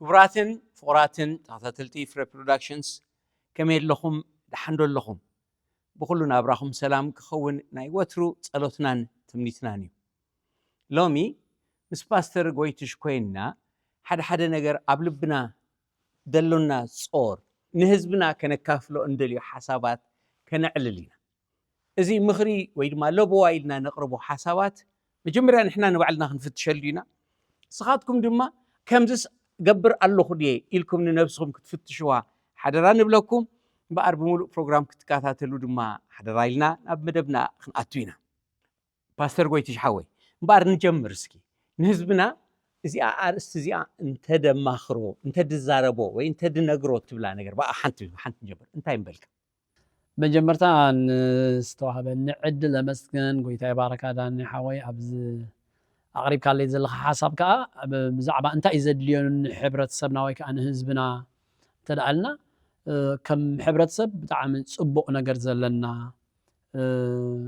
ክቡራትን ፍቑራትን ተኸታተልቲ ፍረ ፕሮዳክሽንስ፣ ከመይ ኣለኹም? ደሓን ዶ ኣለኹም? ብኹሉ ናብራኹም ሰላም ክኸውን ናይ ወትሩ ጸሎትናን ትምኒትናን እዩ። ሎሚ ምስ ፓስተር ጎይትሽ ኮይንና ሓደ ሓደ ነገር ኣብ ልብና ደሎና ጾር ንህዝብና ከነካፍሎ እንደልዮ ሓሳባት ከነዕልል ኢና። እዚ ምኽሪ ወይ ድማ ለበዋ ኢልና ነቕርቦ ሓሳባት መጀመርያ ንሕና ንባዕልና ክንፍትሸሉ ኢና። ንስኻትኩም ድማ ከምዚስ ገብር ኣለኹ ድየ ኢልኩም ንነብስኹም ክትፍትሽዋ ሓደራ ንብለኩም። እምበኣር ብምሉእ ፕሮግራም ክትከታተሉ ድማ ሓደራ ኢልና ናብ መደብና ክንኣቱ ኢና። ፓስተር ጎይትሽ ሓወይ፣ እምበኣር ንጀምር እስኪ። ንህዝብና እዚኣ ኣርእስቲ እዚኣ እንተደማኽሮ፣ እንተድዛረቦ ወይ እንተድነግሮ ትብላ ነገር ብኣ ሓንቲ ሓንቲ ንጀምር። እንታይ ምበልካ? መጀመርታ ንዝተዋህበኒ ዕድል ኣመስግን። ጎይታ ይባረካ ዳኒ ሓወይ፣ ኣብዚ ኣቕሪብካለይ ዘለኻ ሓሳብ ከኣ ብ-፣ ብዛዕባ እንታይ እዩ ዘድልዮ ንሕብረተሰብና ወይ ከኣ ንህዝብና እንተ ደኣ ኣልና፣ እ፣ ከም ሕብረተሰብ ብጣዕሚ ጽቡቕ ነገር ዘለና፣ እ፣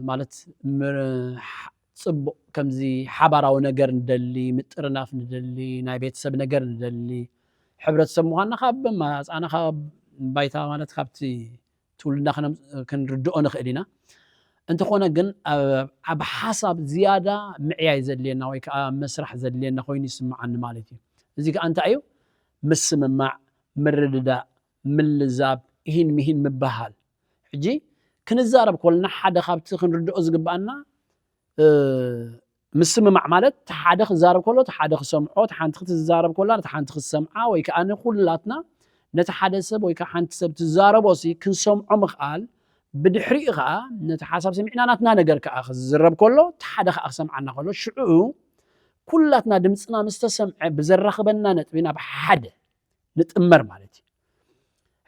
ማለት ምር-፣ ሓ-፣ ጽቡቕ ከምዚ ሓባራዊ ነገር ንደሊ፣ ምጥርናፍ ንደሊ፣ ናይ ቤተሰብ ነገር ንደሊ፣ ሕብረተሰብ ምዃንና ካብ ኣማራጻና ካብ ባይታ ማለት ካብቲ ትውልድና ክነም-፣ ክንርድኦ ንኽእል ኢና። እንተኾነ ግን ኣብ፣ ኣብ ሓሳብ ዝያዳ ምዕያይ ዘድልየና ወይ ከኣ መስራሕ ዘድልየና ኮይኑ ይስምዓኒ ማለት እዩ። እዚ ከኣ እንታይ እዩ? ምስምማዕ፣ ምርድዳእ፣ ምልዛብ፣ ኢሂን ምሂን ምብሃል። ሕጂ ክንዛረብ ከለና ሓደ ካብቲ ክንርድኦ ዝግብኣና፣ እ፣ ምስምማዕ ማለት እቲ ሓደ ክዛረብ ከሎ እቲ ሓደ ክሰምዖ፣ እቲ ሓንቲ ክትዛረብ ከላ ነቲ ሓንቲ ክትሰምዓ ወይ ከኣ ንኩላትና ነቲ ሓደ ሰብ ወይ ከኣ ሓንቲ ሰብ ትዛረቦ ሲ ክንሰምዖ ምኽኣል፣ ብድሕሪኡ ከኣ ነቲ ሓሳብ ሰሚዕና ናትና ነገር ከኣ ክዝረብ ከሎ እቲ ሓደ ከኣ ክሰምዓና ከሎ ሽዑ ኩላትና ድምፅና ምስ ተሰምዐ ብዘራኽበና ነጥቢ ናብ ሓደ ንጥመር ማለት እዩ።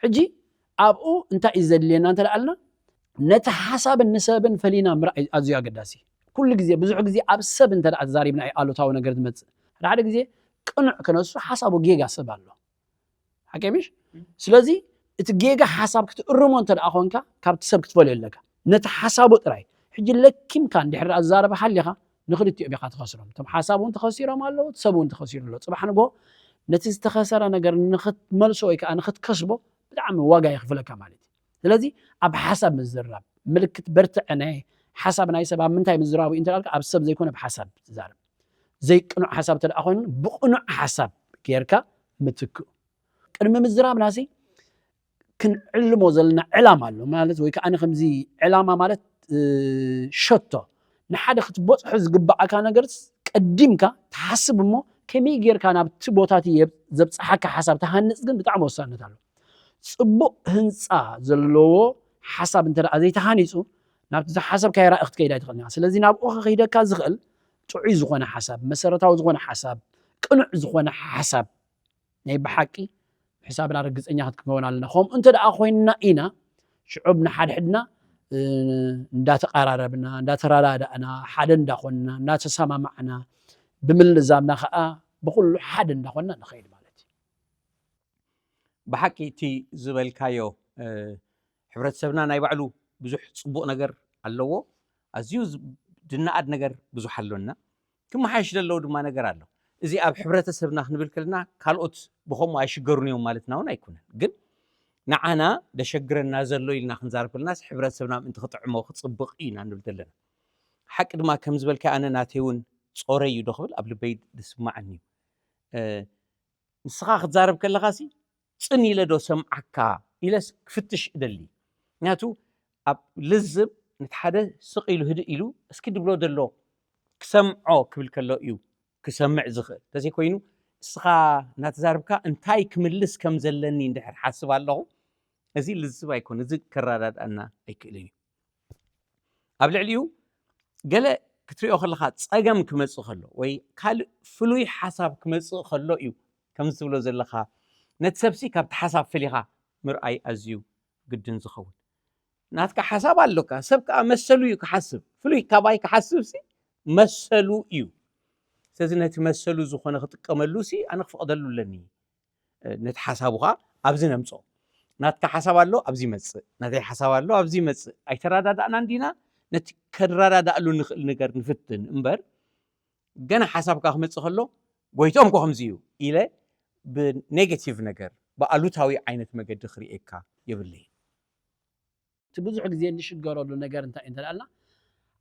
ሕጂ ኣብኡ እንታይ እዩ ዘድልየና እንተ ደኣልና ነቲ ሓሳብን ንሰብን ፈሊና ምርኣይ ኣዝዩ ኣገዳሲ እዩ። ኩሉ ግዜ ብዙሕ ግዜ ኣብ ሰብ እንተ ደኣ ተዛሪብና እዩ ኣሉታዊ ነገር ዝመጽእ። ሓደ ሓደ ግዜ ቅኑዕ ክነሱ ሓሳቡ ጌጋ ሰብ ኣሎ። ሓቂ ምሽ? ስለዚ እቲ ጌጋ ሓሳብ ክትእርሞ እንተ ደኣ ኮንካ ካብቲ ሰብ ክትፈልዮ ኣለካ። ነቲ ሓሳቡ ጥራይ። ሕጂ ለኪምካ እንድሕር ደኣ ዝዛረብ ሓሊኻ ንክልቲኦም ኢኻ ትኸስሮም። እቶም ሓሳብ እውን ተኸሲሮም ኣለዉ፣ እቲ ሰብ እውን ተኸሲሩ ኣሎ። ጽባሕ ንግሆ ነቲ ዝተኸሰረ ነገር ንኽትመልሶ ወይ ከኣ ንኽትከስቦ ብጣዕሚ ዋጋ የኽፍለካ ማለት እዩ። ስለዚ ኣብ ሓሳብ ምዝራብ ምልክት በርትዐ ናይ ሓሳብ ናይ ሰብ ኣብ ምንታይ ምዝራቡ እዩ እንተልካ ኣብ ሰብ ዘይኮነ ኣብ ሓሳብ ትዛረብ። ዘይቅኑዕ ሓሳብ እንተ ደኣ ኮይኑ ብቕኑዕ ሓሳብ ጌርካ ምትክኡ። ቅድሚ ምዝራብና ሲ ክንዕልሞ ዘለና ዕላማ ኣሎ ማለት ወይ ከዓ ከምዚ ዕላማ ማለት እ፣ ሸቶ ንሓደ ክትበፅሖ ዝግባኣካ ነገር ቀዲምካ ትሓስብ እሞ ከመይ ጌርካ ናብቲ ቦታ እቲ የብ- ዘብፅሓካ ሓሳብ ትሃንፅ ግን ብጣዕሚ ወሳነት ኣሎ። ፅቡቕ ህንፃ ዘለዎ ሓሳብ እንተ ደኣ ዘይተሃኒፁ ናብቲ ዝሓሰብካዮ ራእይ ክትከይድ ኣይትኽእልን ኢኻ። ስለዚ ናብኡ ከኸይደካ ዝኽእል ጥዑይ ዝኾነ ሓሳብ፣ መሰረታዊ ዝኾነ ሓሳብ፣ ቅኑዕ ዝኾነ ሓሳብ ናይ ብሓቂ ሕሳብና ርግፀኛ ክትከውን ኣለና። ከምኡ እንተ ደኣ ኮይንና ኢና ሽዑ ብንሓድሕድና እ፣ እንዳተቐራረብና እንዳተረዳዳእና ሓደ እንዳኾንና እንዳተሰማማዕና ብምልዛብና ከዓ ብኩሉ ሓደ እንዳኾንና ንኸይድ ማለት እዩ። ብሓቂ እቲ ዝበልካዮ እ፣ ሕብረተሰብና ናይ ባዕሉ ብዙሕ ፅቡቕ ነገር ኣለዎ። ኣዝዩ ዝ- ድነኣድ ነገር ብዙሕ ኣሎና። ክመሓየሽ ዘለዎ ድማ ነገር ኣሎ። እዚ ኣብ ሕብረተሰብና ክንብል ከለና ካልኦት ብኸምኡ ኣይሽገሩን እዮም ማለትና እውን ኣይኮነን። ግን ንዓና ደሸግረና ዘሎ ኢልና ክንዛረብ ከለናስ ሕብረተሰብና ምእንቲ ክጥዕሞ ክፅብቕ ኢና ንብል ዘለና። ሓቂ ድማ ከም ዝበልካ ኣነ ናተይ እውን ጾረይ እዩ ዶ ክብል ኣብ ልበይ ዝስማዓኒ እዩ። እ፣ ንስኻ ክትዛረብ ከለኻሲ ጽን ኢለ ዶ ሰምዓካ ኢለስ ክፍትሽ እደሊ። ምክንያቱ ኣብ ልዝብ ነቲ ሓደ ስቕ ኢሉ ህድእ ኢሉ እስኪ ድብሎ ዘሎ ክሰምዖ ክብል ከሎ እዩ ክሰምዕ ዝኽእል። እንተዘይኮይኑ እስኻ እናተዛረብካ እንታይ ክምልስ ከም ዘለኒ እንድሕር ሓስብ ኣለኹ፣ እዚ ልዝብ ኣይኮነ፣ እዚ ከረዳድኣና ኣይክእልን እዩ። ኣብ ልዕሊኡ ገለ ክትሪኦ ከለኻ ጸገም ክመጽእ ከሎ ወይ ካልእ ፍሉይ ሓሳብ ክመጽእ ከሎ እዩ ከምዚ ትብሎ ዘለኻ ነቲ ሰብሲ ካብቲ ሓሳብ ፈሊኻ ምርኣይ ኣዝዩ ግድን ዝኸውን። ናትካ ሓሳብ ኣሎካ፣ ሰብ ከኣ መሰሉ እዩ ክሓስብ። ፍሉይ ካባይ ክሓስብሲ መሰሉ እዩ። ስለዚ ነቲ መሰሉ ዝኾነ ክጥቀመሉሲ ኣነ ክፈቕደሉ ኣለኒ። ነቲ ሓሳቡ ኸዓ ኣብዚ ነምፅኦ። ናትካ ሓሳብ ኣሎ፣ ኣብዚ ይመፅእ። ናተይ ሓሳብ ኣሎ፣ ኣብዚ ይመፅእ። ኣይተረዳዳእናን ዲና? ነቲ ከንረዳዳእሉ ንኽእል ነገር ንፍትን እምበር፣ ገና ሓሳብካ ክመፅእ ከሎ፣ ጎይትኦም እኮ ከምዚ እዩ ኢለ ብኔጌቲቭ ነገር ብኣሉታዊ ዓይነት መገዲ ክርእየካ የብለይ። እቲ ብዙሕ ግዜ እንሽገረሉ ነገር እንታይ እንተላልና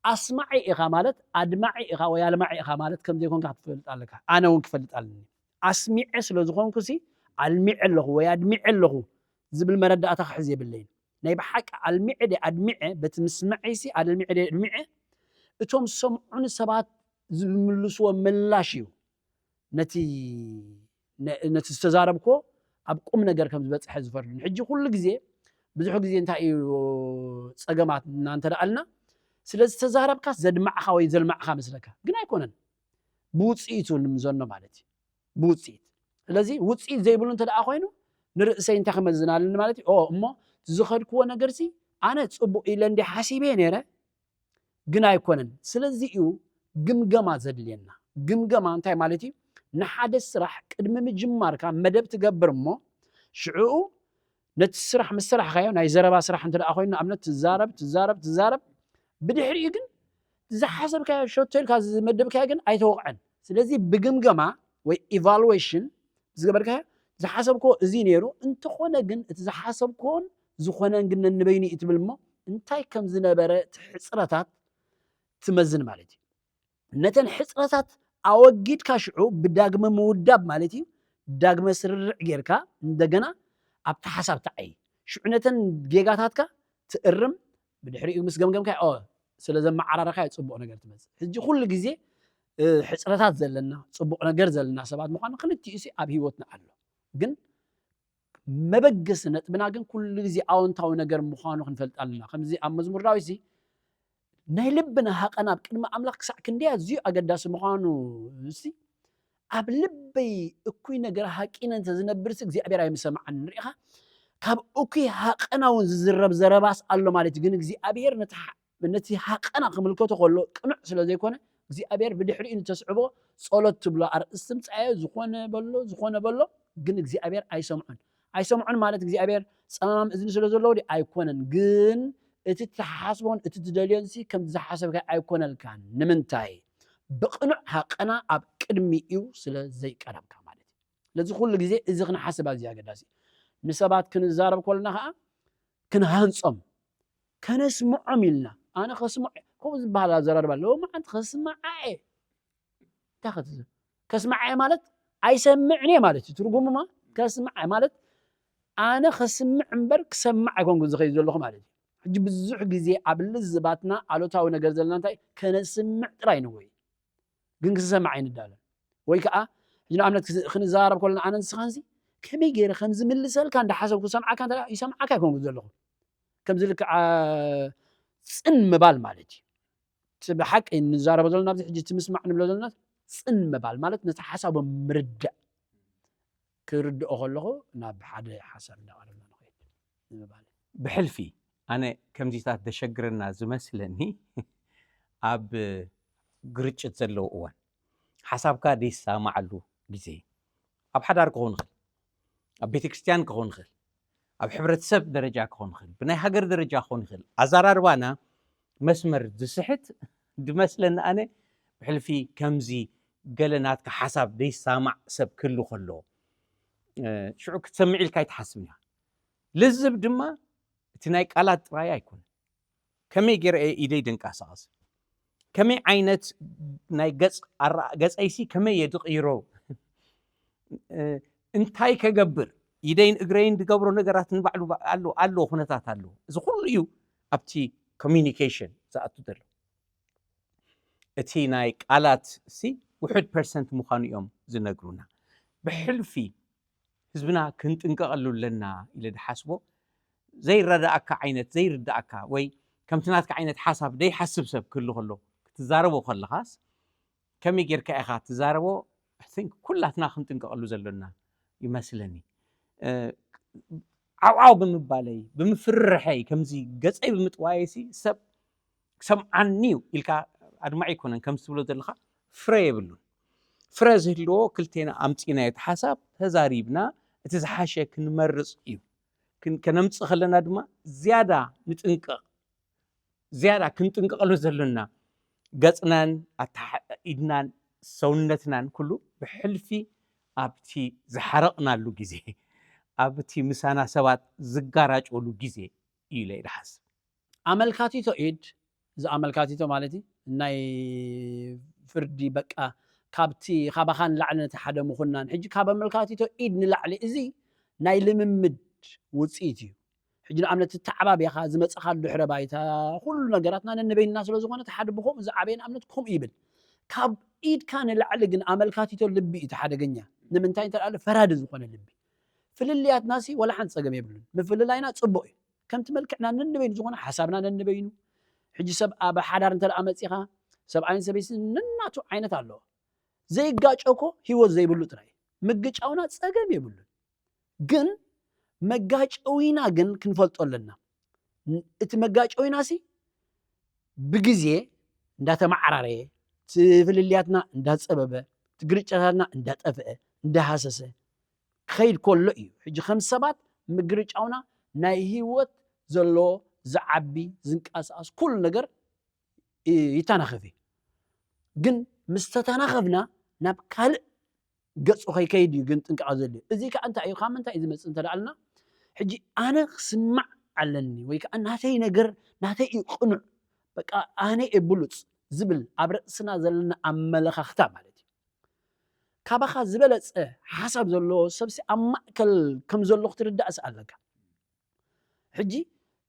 ኣስማዒ ኢኻ ማለት ኣድማዒ ኢኻ ወይ ኣልማዒ ኢኻ ማለት ከም ዘይኮንካ ክትፈልጥ ኣለካ። ኣነ እውን ክፈልጥ ኣለኒ። ኣስሚዐ ስለ ዝኾንኩ ሲ ኣልሚዐ ኣለኹ ወይ ኣድሚዐ ኣለኹ ዝብል መረዳእታ ክሕዝ የብለይን። ናይ ብሓቂ ኣልሚዐ ደ ኣድሚዐ በቲ ምስማዐይ ሲ ኣልሚዐ ደ ኣድሚዐ እቶም ዝሰምዑኒ ሰባት ዝምልስዎ ምላሽ እዩ ነቲ ነቲ ዝተዛረብኮ ኣብ ቁም ነገር ከም ዝበፅሐ ዝፈርዱን። ሕጂ ኩሉ ግዜ ብዙሕ ግዜ እንታይ እዩ ፀገማት እናንተደኣልና ስለ ዝተዛረብካ ዘድማዕኻ ወይ ዘልማዕኻ መስለካ ግን ኣይኮነን። ብውፅኢቱ ንምዘኖ ማለት እዩ። ብውፅኢት ስለዚ ውፅኢት ዘይብሉ እንተ ደኣ ኮይኑ ንርእሰይ እንታይ ክመዝን ኣለኒ ማለት እዩ። እሞ ዝኸድክዎ ነገር ሲ ኣነ ፅቡቅ ኢለ እንዲ ሓሲበ ነይረ ግን ኣይኮነን። ስለዚ እዩ ግምገማ ዘድልየና። ግምገማ እንታይ ማለት እዩ? ንሓደ ስራሕ ቅድሚ ምጅማርካ መደብ ትገብር እሞ ሽዕኡ ነቲ ስራሕ ምስ ሰራሕካዮ ናይ ዘረባ ስራሕ እንተ ደኣ ኮይኑ ንኣብነት ትዛረብ ትዛረብ ትዛረብ ብድሕሪኡ ግን ዝሓሰብካዮ ሸቶ ኢልካ ዝመደብካዮ ግን ኣይተወቕዐን። ስለዚ ብግምገማ ወይ ኢቫሉዌሽን ዝገበርካዮ ዝሓሰብክዎ እዚ ነይሩ እንተኾነ ግን እቲ ዝሓሰብክዎን ዝኾነን ግን ነንበይኑ እዩ ትብል እሞ እንታይ ከም ዝነበረ እቲ ሕፅረታት ትመዝን ማለት እዩ። ነተን ሕፅረታት ኣወጊድካ ሽዑ ብዳግመ ምውዳብ ማለት እዩ። ዳግመ ስርርዕ ጌርካ እንደገና ኣብቲ ሓሳብ ትዓይ ሽዑ ነተን ጌጋታትካ ትእርም። ብድሕሪኡ ምስ ገምገምካ ስለ ዘመዓራረካ ፅቡቅ ነገር ትመፅእ። ሕጂ ኩሉ ግዜ ሕፅረታት ዘለና ፅቡቅ ነገር ዘለና ሰባት ምኳኑ ክልቲኡ ሲ ኣብ ሂወትና ኣሎ። ግን መበገሲ ነጥብና ግን ኩሉ ግዜ ኣወንታዊ ነገር ምኳኑ ክንፈልጥ ኣለና። ከምዚ ኣብ መዝሙር ዳዊት ሲ ናይ ልብና ሃቀና ኣብ ቅድሚ ኣምላኽ ክሳዕ ክንደይ ኣዝዩ ኣገዳሲ ምኳኑ ሲ ኣብ ልበይ እኩይ ነገር ሃቂነ እንተዝነብር ሲ እግዚኣብሔር ኣይምሰማዓንን። ርኢኻ ካብ እኩይ ሃቀና እውን ዝዝረብ ዘረባስ ኣሎ ማለት እዩ። ግን እግዚኣብሔር ነቲ ነቲ ሃቀና ክምልከቶ ከሎ ቅኑዕ ስለ ዘይኮነ እግዚኣብሔር ብድሕሪኡ ንተስዕቦ ጸሎት ትብሎ ኣርእስቲ ምጻዮ ዝኾነ በሎ ዝኾነ በሎ ግን እግዚኣብሔር ኣይሰምዖን። ኣይሰምዖን ማለት እግዚኣብሔር ጸማም እዝኒ ስለ ዘለዎ ኣይኮነን። ግን እቲ ትሓስቦን እቲ ትደልዮን ሲ ከም ዝሓሰብካ ኣይኮነልካን። ንምንታይ? ብቕኑዕ ሃቀና ኣብ ቅድሚኡ ስለ ዘይቀረብካ ማለት እዩ። ስለዚ ኩሉ ግዜ እዚ ክንሓስብ ኣዝዩ ኣገዳሲ። ንሰባት ክንዛረብ ከለና ከዓ ክንሃንጾም ከነስምዖም ኢልና ኣነ ከስምዖ ከምኡ ዝበሃል ኣዘራርባ ኣለዎ። መዓንቲ ከስምዓ እየ እንታይ ከስምዓ እየ ማለት ኣይሰምዕን እየ ማለት እዩ ትርጉሙማ። ከስምዓ ማለት ኣነ ከስምዕ እምበር ክሰምዕ ኣይኮንኩ ዝኸይድ ዘለኹ ማለት እዩ። ሕጂ ብዙሕ ግዜ ኣብ ልዝባትና ኣሉታዊ ነገር ዘለና እንታይ ከነስምዕ ጥራይ ንወይ ግን ክሰምዕ ኣይንዳለን። ወይ ከዓ ሕጂ ንኣብነት ክንዘራረብ ከለና ኣነ ንስኻን ሲ ከመይ ገይረ ከም ዝምልሰልካ እንዳሓሰብኩ ሰምዓካ እንተ ይሰምዓካ ኣይኮንኩ ዘለኹ ከምዚ ልክዓ ፅን ምባል ማለት እዩ። እቲ ብሓቂ ንዛረቦ ዘለና ኣብዚ ሕጂ እቲ ምስማዕ ንብሎ ዘለና ፅን ምባል ማለት ነቲ ሓሳቦም ምርዳእ ክርድኦ ከለኹ ናብ ሓደ ሓሳብ እንዳቐረብና ንኸይድ ንምባል። ብሕልፊ ኣነ ከምዚታት ዘሸግረና ዝመስለኒ ኣብ ግርጭት ዘለዉ እዋን ሓሳብካ ዘይሰማዓሉ ግዜ ኣብ ሓዳር ክኸውን ይኽእል ኣብ ቤተክርስትያን ክኸውን ይኽእል ኣብ ሕብረተሰብ ደረጃ ክኾን ይኽእል ብናይ ሃገር ደረጃ ክኾን ይኽእል ኣዘራርባና መስመር ዝስሕት ድመስለኒ ኣነ ብሕልፊ ከምዚ ገለ ናትካ ሓሳብ ዘይሳማዕ ሰብ ክህሉ ከሎ ሽዑ ክትሰምዕ ኢልካ ኣይትሓስብን ኢኻ። ልዝብ ድማ እቲ ናይ ቃላት ጥራይ ኣይኮነን። ከመይ ገይረ እየ ኢደይ ደንቀሳቐስ? ከመይ ዓይነት ናይ ገጽ ኣረኣ ገጸይሲ ከመይ እየ ድቕይሮ? እንታይ ከገብር ኢደይን እግረይን ዝገብሮ ነገራት ንባዕሉ ኣሎ ኣሎ ኩነታት ኣሎ እዚ ኩሉ እዩ ኣብቲ ኮሚኒኬሽን ዝኣቱ ዘሎ እቲ ናይ ቃላት ሲ ውሑድ ፐርሰንት ምዃኑ እዮም ዝነግሩና ብሕልፊ ህዝብና ክንጥንቀቐሉ ኣለና ኢለ ዝሓስቦ ዘይረዳእካ ዓይነት ዘይርዳእካ ወይ ከምቲ ናትካ ዓይነት ሓሳብ ዘይሓስብ ሰብ ክህሉ ከሎ ክትዛረቦ ከለኻስ ከመይ ጌርካ ኢኻ ትዛረቦ? I think ኩላትና ክንጥንቀቐሉ ዘሎና ይመስለኒ። ዓውዓው ብምባለይ ብምፍርርሐይ ከምዚ ገፀይ ብምጥዋየሲ ሰብ ክሰምዓኒ እዩ ኢልካ ኣድማዒ ኣይኮነን ከም ትብሎ ዘለኻ ፍረ የብሉን። ፍረ ዝህልዎ ክልቴና ኣምፂናዮ እቲ ሓሳብ ተዛሪብና እቲ ዝሓሸ ክንመርፅ እዩ። ከነምፅእ ከለና ድማ ዝያዳ ንጥንቀቕ ዝያዳ ክንጥንቀቐሉ ዘሎና ገፅናን ኢድናን ሰውነትናን ኩሉ ብሕልፊ ኣብቲ ዝሓረቕናሉ ግዜ፣ ኣብቲ ምሳና ሰባት ዝጋራጨሉ ግዜ እዩ ኢለ ይሓስብ። ኣመልካቲቶ ኢድ፣ እዚ ኣመልካቲቶ ማለት እዩ፣ ናይ ፍርዲ በቃ ካብቲ ካባኻ ንላዕሊ ነቲ ሓደ ምኹናን። ሕጂ ካብ ኣመልካቲቶ ኢድ ንላዕሊ እዚ ናይ ልምምድ ውፅኢት እዩ። ሕጂ ንኣብነት ተዓባቢኻ ዝመፅኻ ድሕረ ባይታ ኩሉ ነገራትና ነንበይንና ስለ ዝኾነ እቲ ሓደ ብኸምኡ ዝዓበየ ንኣብነት ከምኡ ይብል። ካብ ኢድካ ንላዕሊ ግን ኣመልካቲቶ ልቢ እዩ እቲ ሓደገኛ። ንምንታይ እንተ ደኣ ፈራዲ ዝኾነ ልቢ። ፍልልያትናሲ ወላ ሓንቲ ፀገም የብሉን። ምፍልላይና ፅቡቕ እዩ። ከምቲ መልክዕና ነንበይኑ ዝኾነ ሓሳብና ነንበይኑ። ሕጂ ሰብ ኣብ ሓዳር እንተ ደኣ መፂኻ ሰብኣይን ሰበይትን ነናቱ ዓይነት ኣለዎ። ዘይጋጨ እኮ ህይወት ዘይብሉ ጥራይ እዩ። ምግጫውና ፀገም የብሉን። ግን መጋጨዊና ግን ክንፈልጦ ኣለና። እቲ መጋጨዊና ሲ ብግዜ እንዳተመዓራረየ፣ እቲ ፍልልያትና እንዳጸበበ፣ እቲ ግርጭታትና እንዳጠፍአ፣ እንዳሃሰሰ ክኸይድ ከሎ እዩ። ሕጂ ከም ሰባት ምግርጫውና ናይ ህይወት ዘሎ ዝዓቢ ዝንቀሳቐስ ኩሉ ነገር ይ- ይተናኸፍ እዩ። ግን ምስ ተተናኸፍና ናብ ካልእ ገጹ ከይከይድ እዩ ግን ጥንቃቐ ዘድልዮ። እዚ ከዓ እንታይ እዩ? ካብ ምንታይ እዩ ዝመጽእ እንተ ደኣ ኣልና፣ ሕጂ ኣነ ክስማዕ ኣለኒ ወይ ከዓ ናተይ ነገር ናተይ እዩ ቅኑዕ፣ በቃ ኣነ እየ ብሉጽ ዝብል ኣብ ርእስና ዘለና ኣመለኻኽታ ማለት እዩ። ካባኻ ዝበለጸ ሓሳብ ዘለዎ ሰብሲ ኣብ ማእከል ከም ዘሎ ክትርዳእስ ኣለካ። ሕጂ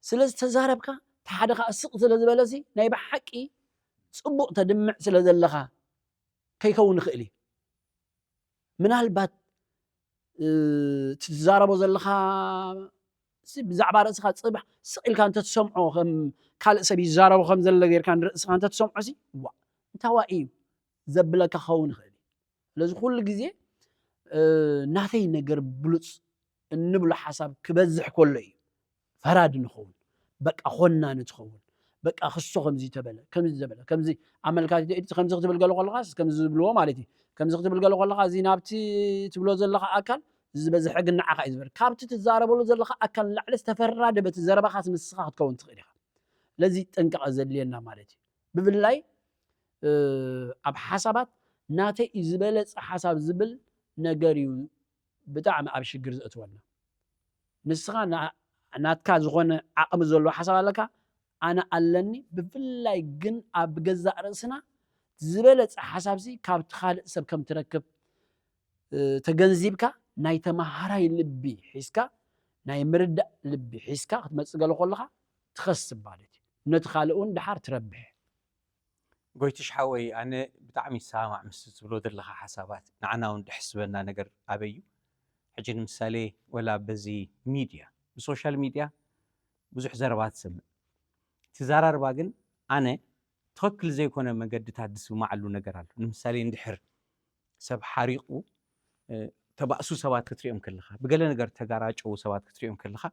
ስለ ዝተዛረብካ እቲ ሓደ ከዓ ስቕ ስለ ዝበለሲ ናይ ብሓቂ ጽቡቕ ተድምዕ ስለ ዘለኻ ከይከውን ይኽእል እዩ። ምናልባት እቲ ትዛረቦ ዘለኻ ብዛዕባ ርእስኻ ፅባሕ ስቕ ኢልካ እንተትሰምዖ፣ ከም ካልእ ሰብ ይዛረቦ ከም ዘሎ ጌርካ ንርእስኻ እንተትሰምዖ ሲ ዋ እንታዋይ እዩ ዘብለካ ክኸውን ይኽእል እዩ። ስለዚ ኩሉ ግዜ ናተይ ነገር ብሉፅ እንብሎ ሓሳብ ክበዝሕ ከሎ እዩ ፈራዲ ንኸውን፣ በቃ ኾናኒ ትኸውን። በቃ ክሶ ከምዚ ተበለ፣ ከምዚ ተበለ፣ ከምዚ ኣመልካቲ ከምዚ ክትብል ገለ ከለኻ ከምዚ ዝብልዎ ማለት እዩ። ከምዚ ክትብል ገለ ከለኻ እዚ ናብቲ ትብሎ ዘለኻ ኣካል ዝበዝሐ ግን ንዓኻ እዩ ዝበል። ካብቲ ትዛረበሉ ዘለኻ ኣካል ንላዕሊ ዝተፈራደ በቲ ዘረባኻስ ንስኻ ክትከውን ትኽእል ኢኻ። ስለዚ ጥንቃቐ ዘድልየና ማለት እዩ። ብፍላይ ኣብ ሓሳባት ናተይ እዩ ዝበለፀ ሓሳብ ዝብል ነገር እዩ ብጣዕሚ ኣብ ሽግር ዘእትወና። ንስኻ ናትካ ዝኾነ ዓቕሚ ዘለዎ ሓሳብ ኣለካ፣ ኣነ ኣለኒ። ብፍላይ ግን ኣብ ገዛእ ርእስና ዝበለፀ ሓሳብሲ ካብቲ ካልእ ሰብ ከም ትረክብ ተገንዚብካ ናይ ተመሃራይ ልቢ ሒዝካ ናይ ምርዳእ ልቢ ሒዝካ ክትመፅእ ገለ ከለኻ ትኸስብ ማለት እዩ። ነቲ ካልእ እውን ደሓር ትረብሕ። ጎይትሽ ሓወይ ኣነ ብጣዕሚ ይሰማማዕ ምስ ትብሎ ዘለኻ ሓሳባት ንዓና እውን ድሕስበና ነገር ኣበይ እዩ። ሕጂ ንምሳሌ ወላ በዚ ሚድያ ብሶሻል ሚድያ ብዙሕ ዘረባ ትሰምዕ። እቲ ዘራርባ ግን ኣነ ትኽክል ዘይኮነ መገድታት ዝስማዓሉ ነገር ኣሎ። ንምሳሌ እንድሕር ሰብ ሓሪቑ ተባእሱ ሰባት ክትሪኦም ከለኻ፣ ብገለ ነገር ተጋራጨው ሰባት ክትሪኦም ከለኻ፣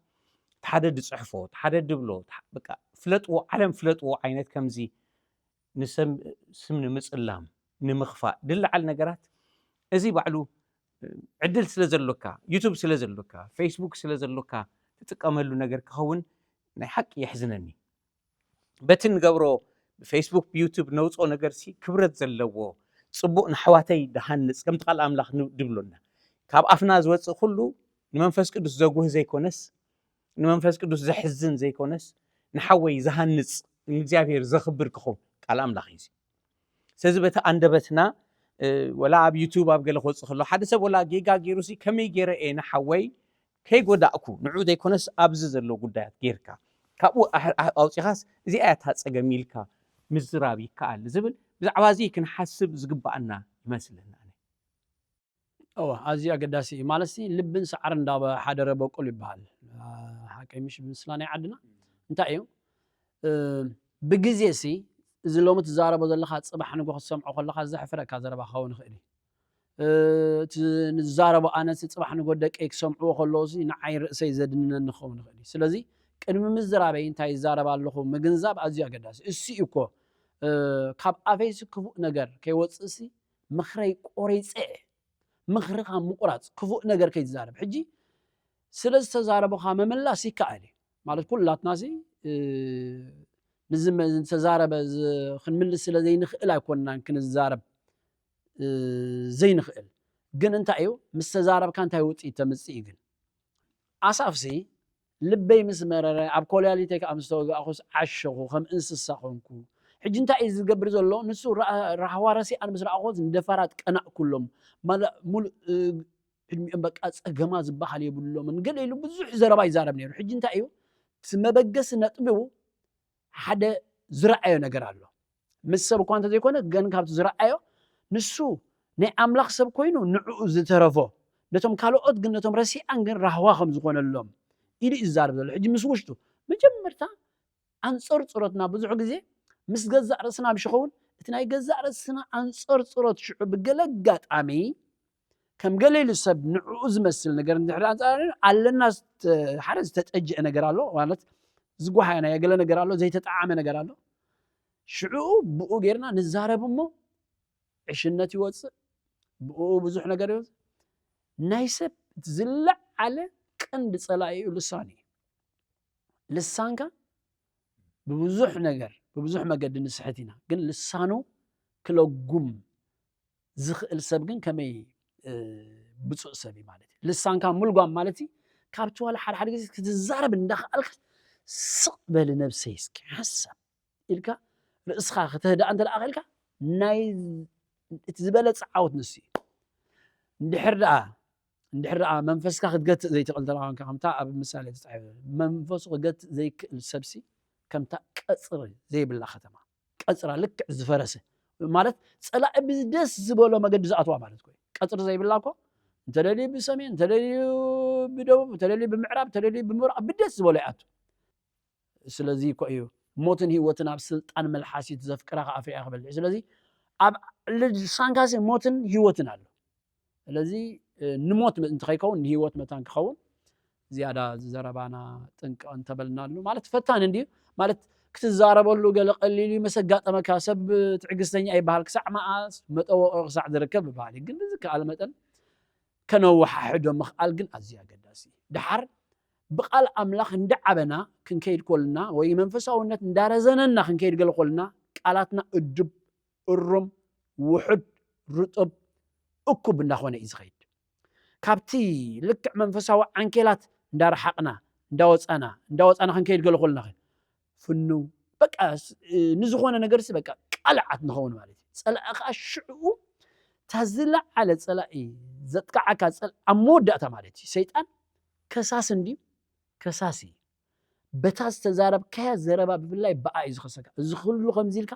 ሓደ ድፅሕፎ፣ ሓደ ድብሎ፣ በቃ ፍለጥዎ፣ ዓለም ፍለጥዎ ዓይነት ከምዚ ንሰብ ስም ንምፅላም፣ ንምኽፋእ ድለዓል ነገራት እዚ ባዕሉ ዕድል ስለ ዘሎካ፣ ዩቱብ ስለ ዘሎካ፣ ፌስቡክ ስለ ዘሎካ ትጥቀመሉ ነገር ክኸውን ናይ ሓቂ የሕዝነኒ። በቲ ንገብሮ ብፌስቡክ ብዩቱብ ነውፅኦ ነገርሲ ክብረት ዘለዎ ፅቡቕ ንኣሕዋተይ ድሃንፅ ከምቲ ቃል ኣምላኽ ድብሎና ካብ ኣፍና ዝወፅእ ኩሉ ንመንፈስ ቅዱስ ዘጉህ ዘይኮነስ ንመንፈስ ቅዱስ ዘሕዝን ዘይኮነስ ንሓወይ ዝሃንፅ ንእግዚኣብሔር ዘኽብር ክኸውን ቃል ኣምላኽ እዩ። ስለዚ በቲ ኣንደበትና ወላ ኣብ ዩቱብ ኣብ ገለ ክወፅእ ከሎ ሓደ ሰብ ወላ ጌጋ ገይሩሲ ከመይ ገይረ እየ ንሓወይ ከይጎዳእኩ ንዑ ዘይኮነስ ኣብዚ ዘሎ ጉዳያት ጌርካ ካብኡ ኣውፂኻስ እዚኣ እያ እታ ፀገም ኢልካ ምዝራብ ይከኣል ዝብል ብዛዕባ እዚ ክንሓስብ ዝግባኣና ይመስለና። እወ ኣዝዩ ኣገዳሲ እዩ ማለት ሲ ልብን ሰዓር እንዳሓደረ በቁል ይበሃል። ሓቀይ ምሽ ብምስላ ናይ ዓድና እንታይ እዩ ብግዜ ሲ እዚ ሎሚ ትዛረቦ ዘለኻ ፅባሕ ንጎ ክትሰምዖ ከለኻ ዘሕፍረካ ዘረባ ክኸውን ይኽእል እዩ። እቲ ንዛረቦ ኣነሲ ፅባሕ ንጎ ደቀይ ክሰምዕዎ ከለዉ ሲ ንዓይ ርእሰይ ዘድንነኒ ክኸውን ይኽእል እዩ። ስለዚ ቅድሚ ምዝራበይ እንታይ ይዛረብ ኣለኹ ምግንዛብ ኣዝዩ ኣገዳሲ። እሱ እዩ እኮ ካብ ኣፈይሲ ክፉእ ነገር ከይወፅእ ሲ ምኽረይ ቆሪፀ ምኽርኻ ምቑራፅ ክፉእ ነገር ከይትዛረብ። ሕጂ ስለ ዝተዛረቡኻ ምምላስ ይከኣል እዩ ማለት ኩላትና ሲ ንዝተዛረበ ክንምልስ ስለ ዘይንኽእል ኣይኮንናን ክንዛረብ ዘይንኽእል። ግን እንታይ እዩ? ምስ ተዛረብካ እንታይ ውፅኢት ተምፅእ እዩ? ግን ኣሳፍሲ ልበይ ምስ መረረ፣ ኣብ ኮላሊተይ ከዓ ምስ ተወጋእኹስ ዓሸኹ፣ ከም እንስሳ ኾንኩ። ሕጂ እንታይ እዩ ዝገብር ዘሎ? ንሱ ራ- ራህዋ ረሲኣን ምስ ረኣኹስ ንደፋራት ቀናእኩሎም። ማለ- ሙሉእ እ፣ ዕድሚኦም በቃ ጸገማ ዝበሃል የብሎምን። ገለ ኢሉ ብዙሕ ዘረባ ይዛረብ ነይሩ። ሕጂ እንታይ እዩ? እቲ መበገሲ ነጥቡ ሓደ ዝረኣዮ ነገር ኣሎ። ምስ ሰብ እኳ እንተዘይኮነ ግን ካብቲ ዝረኣዮ ንሱ ናይ ኣምላኽ ሰብ ኮይኑ ንዕኡ ዝተረፎ ነቶም ካልኦት ግን ነቶም ረሲኣን ግን ራህዋ ከም ዝኾነሎም ኢሉ እዩ ዝዛረብ ዘሎ። ሕጂ ምስ ውሽጡ መጀመርታ ኣንጸር ጸሎትና ብዙሕ ግዜ ምስ ገዛእ ርእስና ምሽ ኸውን እቲ ናይ ገዛእ ርእስና ኣንጸር ጸሎት ሽዑ ብገለ ኣጋጣሚ ከም ገለ ኢሉ ሰብ ንዕኡ ዝመስል ነገር እንድሕር ኣንጻር ኣለና ዝተ- ሓደ ዝተጠጀአ ነገር ኣሎ ማለት ዝጓሃየናዮ ገለ ነገር ኣሎ ዘይተጠዓመ ነገር ኣሎ ሽዑ ብኡ ጌርና ንዛረብ እሞ ዕሽነት ይወፅእ ብኡ ብዙሕ ነገር ይወፅእ ናይ ሰብ እቲ ዝለዓለ ቀንዲ ፀላኢ እዩ ልሳን እዩ ልሳንካ ብብዙሕ ነገር ብብዙሕ መገዲ ንስሕት ኢና ግን ልሳኑ ክለጉም ዝኽእል ሰብ ግን ከመይ ብፁእ ሰብ እዩ ማለት እዩ ልሳንካ ምልጓም ማለት እዩ ካብቲ ዋላ ሓደ ሓደ ግዜ ክትዛረብ እንዳኽኣልካ ስቕ በሊ ነብሰይ እስኪ ሓሳብ ኢልካ ርእስኻ ክትህድኣ እንተ ደኣ ኽእልካ ናይ እቲ ዝበለፀ ዓወት ንሱ እዩ እንድሕር ደኣ እንድሕር ደኣ መንፈስካ ክትገትእ ዘይትኽእል እንተ ደኣ ኮንካ ከምታ ኣብ ምሳሌ ተፃሒፉ መንፈሱ ክገትእ ዘይክእል ሰብሲ ከምታ ቀፅሪ ዘይብላ ከተማ ቀፅራ ልክዕ ዝፈረሰ ማለት ፀላኢ ብደስ ዝበሎ መገዲ ዝኣትዋ ማለት ኮይ ቀፅሪ ዘይብላ እኮ እንተደልዩ ብሰሜን እንተደልዩ ብደቡብ እንተደልዩ ብምዕራብ እንተደልዩ ብምብራቕ ብደስ ዝበሎ ይኣቱ ስለዚ እኮ እዩ ሞትን ህይወትን ኣብ ስልጣን መልሓስ እዩ ዘፍቅራ ከኣፍሪያ ክበልዕ ስለዚ ኣብ ልሳንካሲ ሞትን ህይወትን ኣሎ ስለዚ ንሞት እንተኸይከውን ንህይወት መታን ክኸውን ዝያዳ ዘረባና ጥንቅቕ እንተበልናሉ ማለት ፈታን እንድዩ ማለት ክትዛረበሉ ገለ ቀሊል እዩ መሰጋጠመካ ሰብ ትዕግስተኛ ይበሃል ክሳዕ መኣስ መጠወቂ ክሳዕ ዝርከብ ይበሃል ግን ብዝከኣል መጠን ከነወሓሕዶ ምኽኣል ግን ኣዝዩ ኣገዳሲ እዩ ድሓር ብቓል ኣምላኽ እንዳዓበና ክንከይድ ኮልና ወይ መንፈሳውነት እንዳረዘነና ክንከይድ ገለ ኮልና ቃላትና እዱብ እሩም ውሑድ ርጡብ እኩብ እንዳኾነ እዩ ዝኸይድ ካብቲ ልክዕ መንፈሳዊ ዓንኬላት እንዳረሓቕና እንዳወፃና እንዳወፃና ክንከይድ ገለ ኮልና ፍኑ በቃ ንዝኾነ ነገርሲ በቃ ቃልዓት ንኸውን ማለት እዩ ፀላኢ ከዓ ሽዕኡ እታ ዝለዓለ ፀላኢ ዘጥቃዓካ ኣብ መወዳእታ ማለት እዩ ሰይጣን ከሳስ እንድዩ ከሳስ እዩ በታ ዝተዛረብካያ ዘረባ ብፍላይ ብኣ እዩ ዝኸሰካ እዚ ኩሉ ከምዚ ኢልካ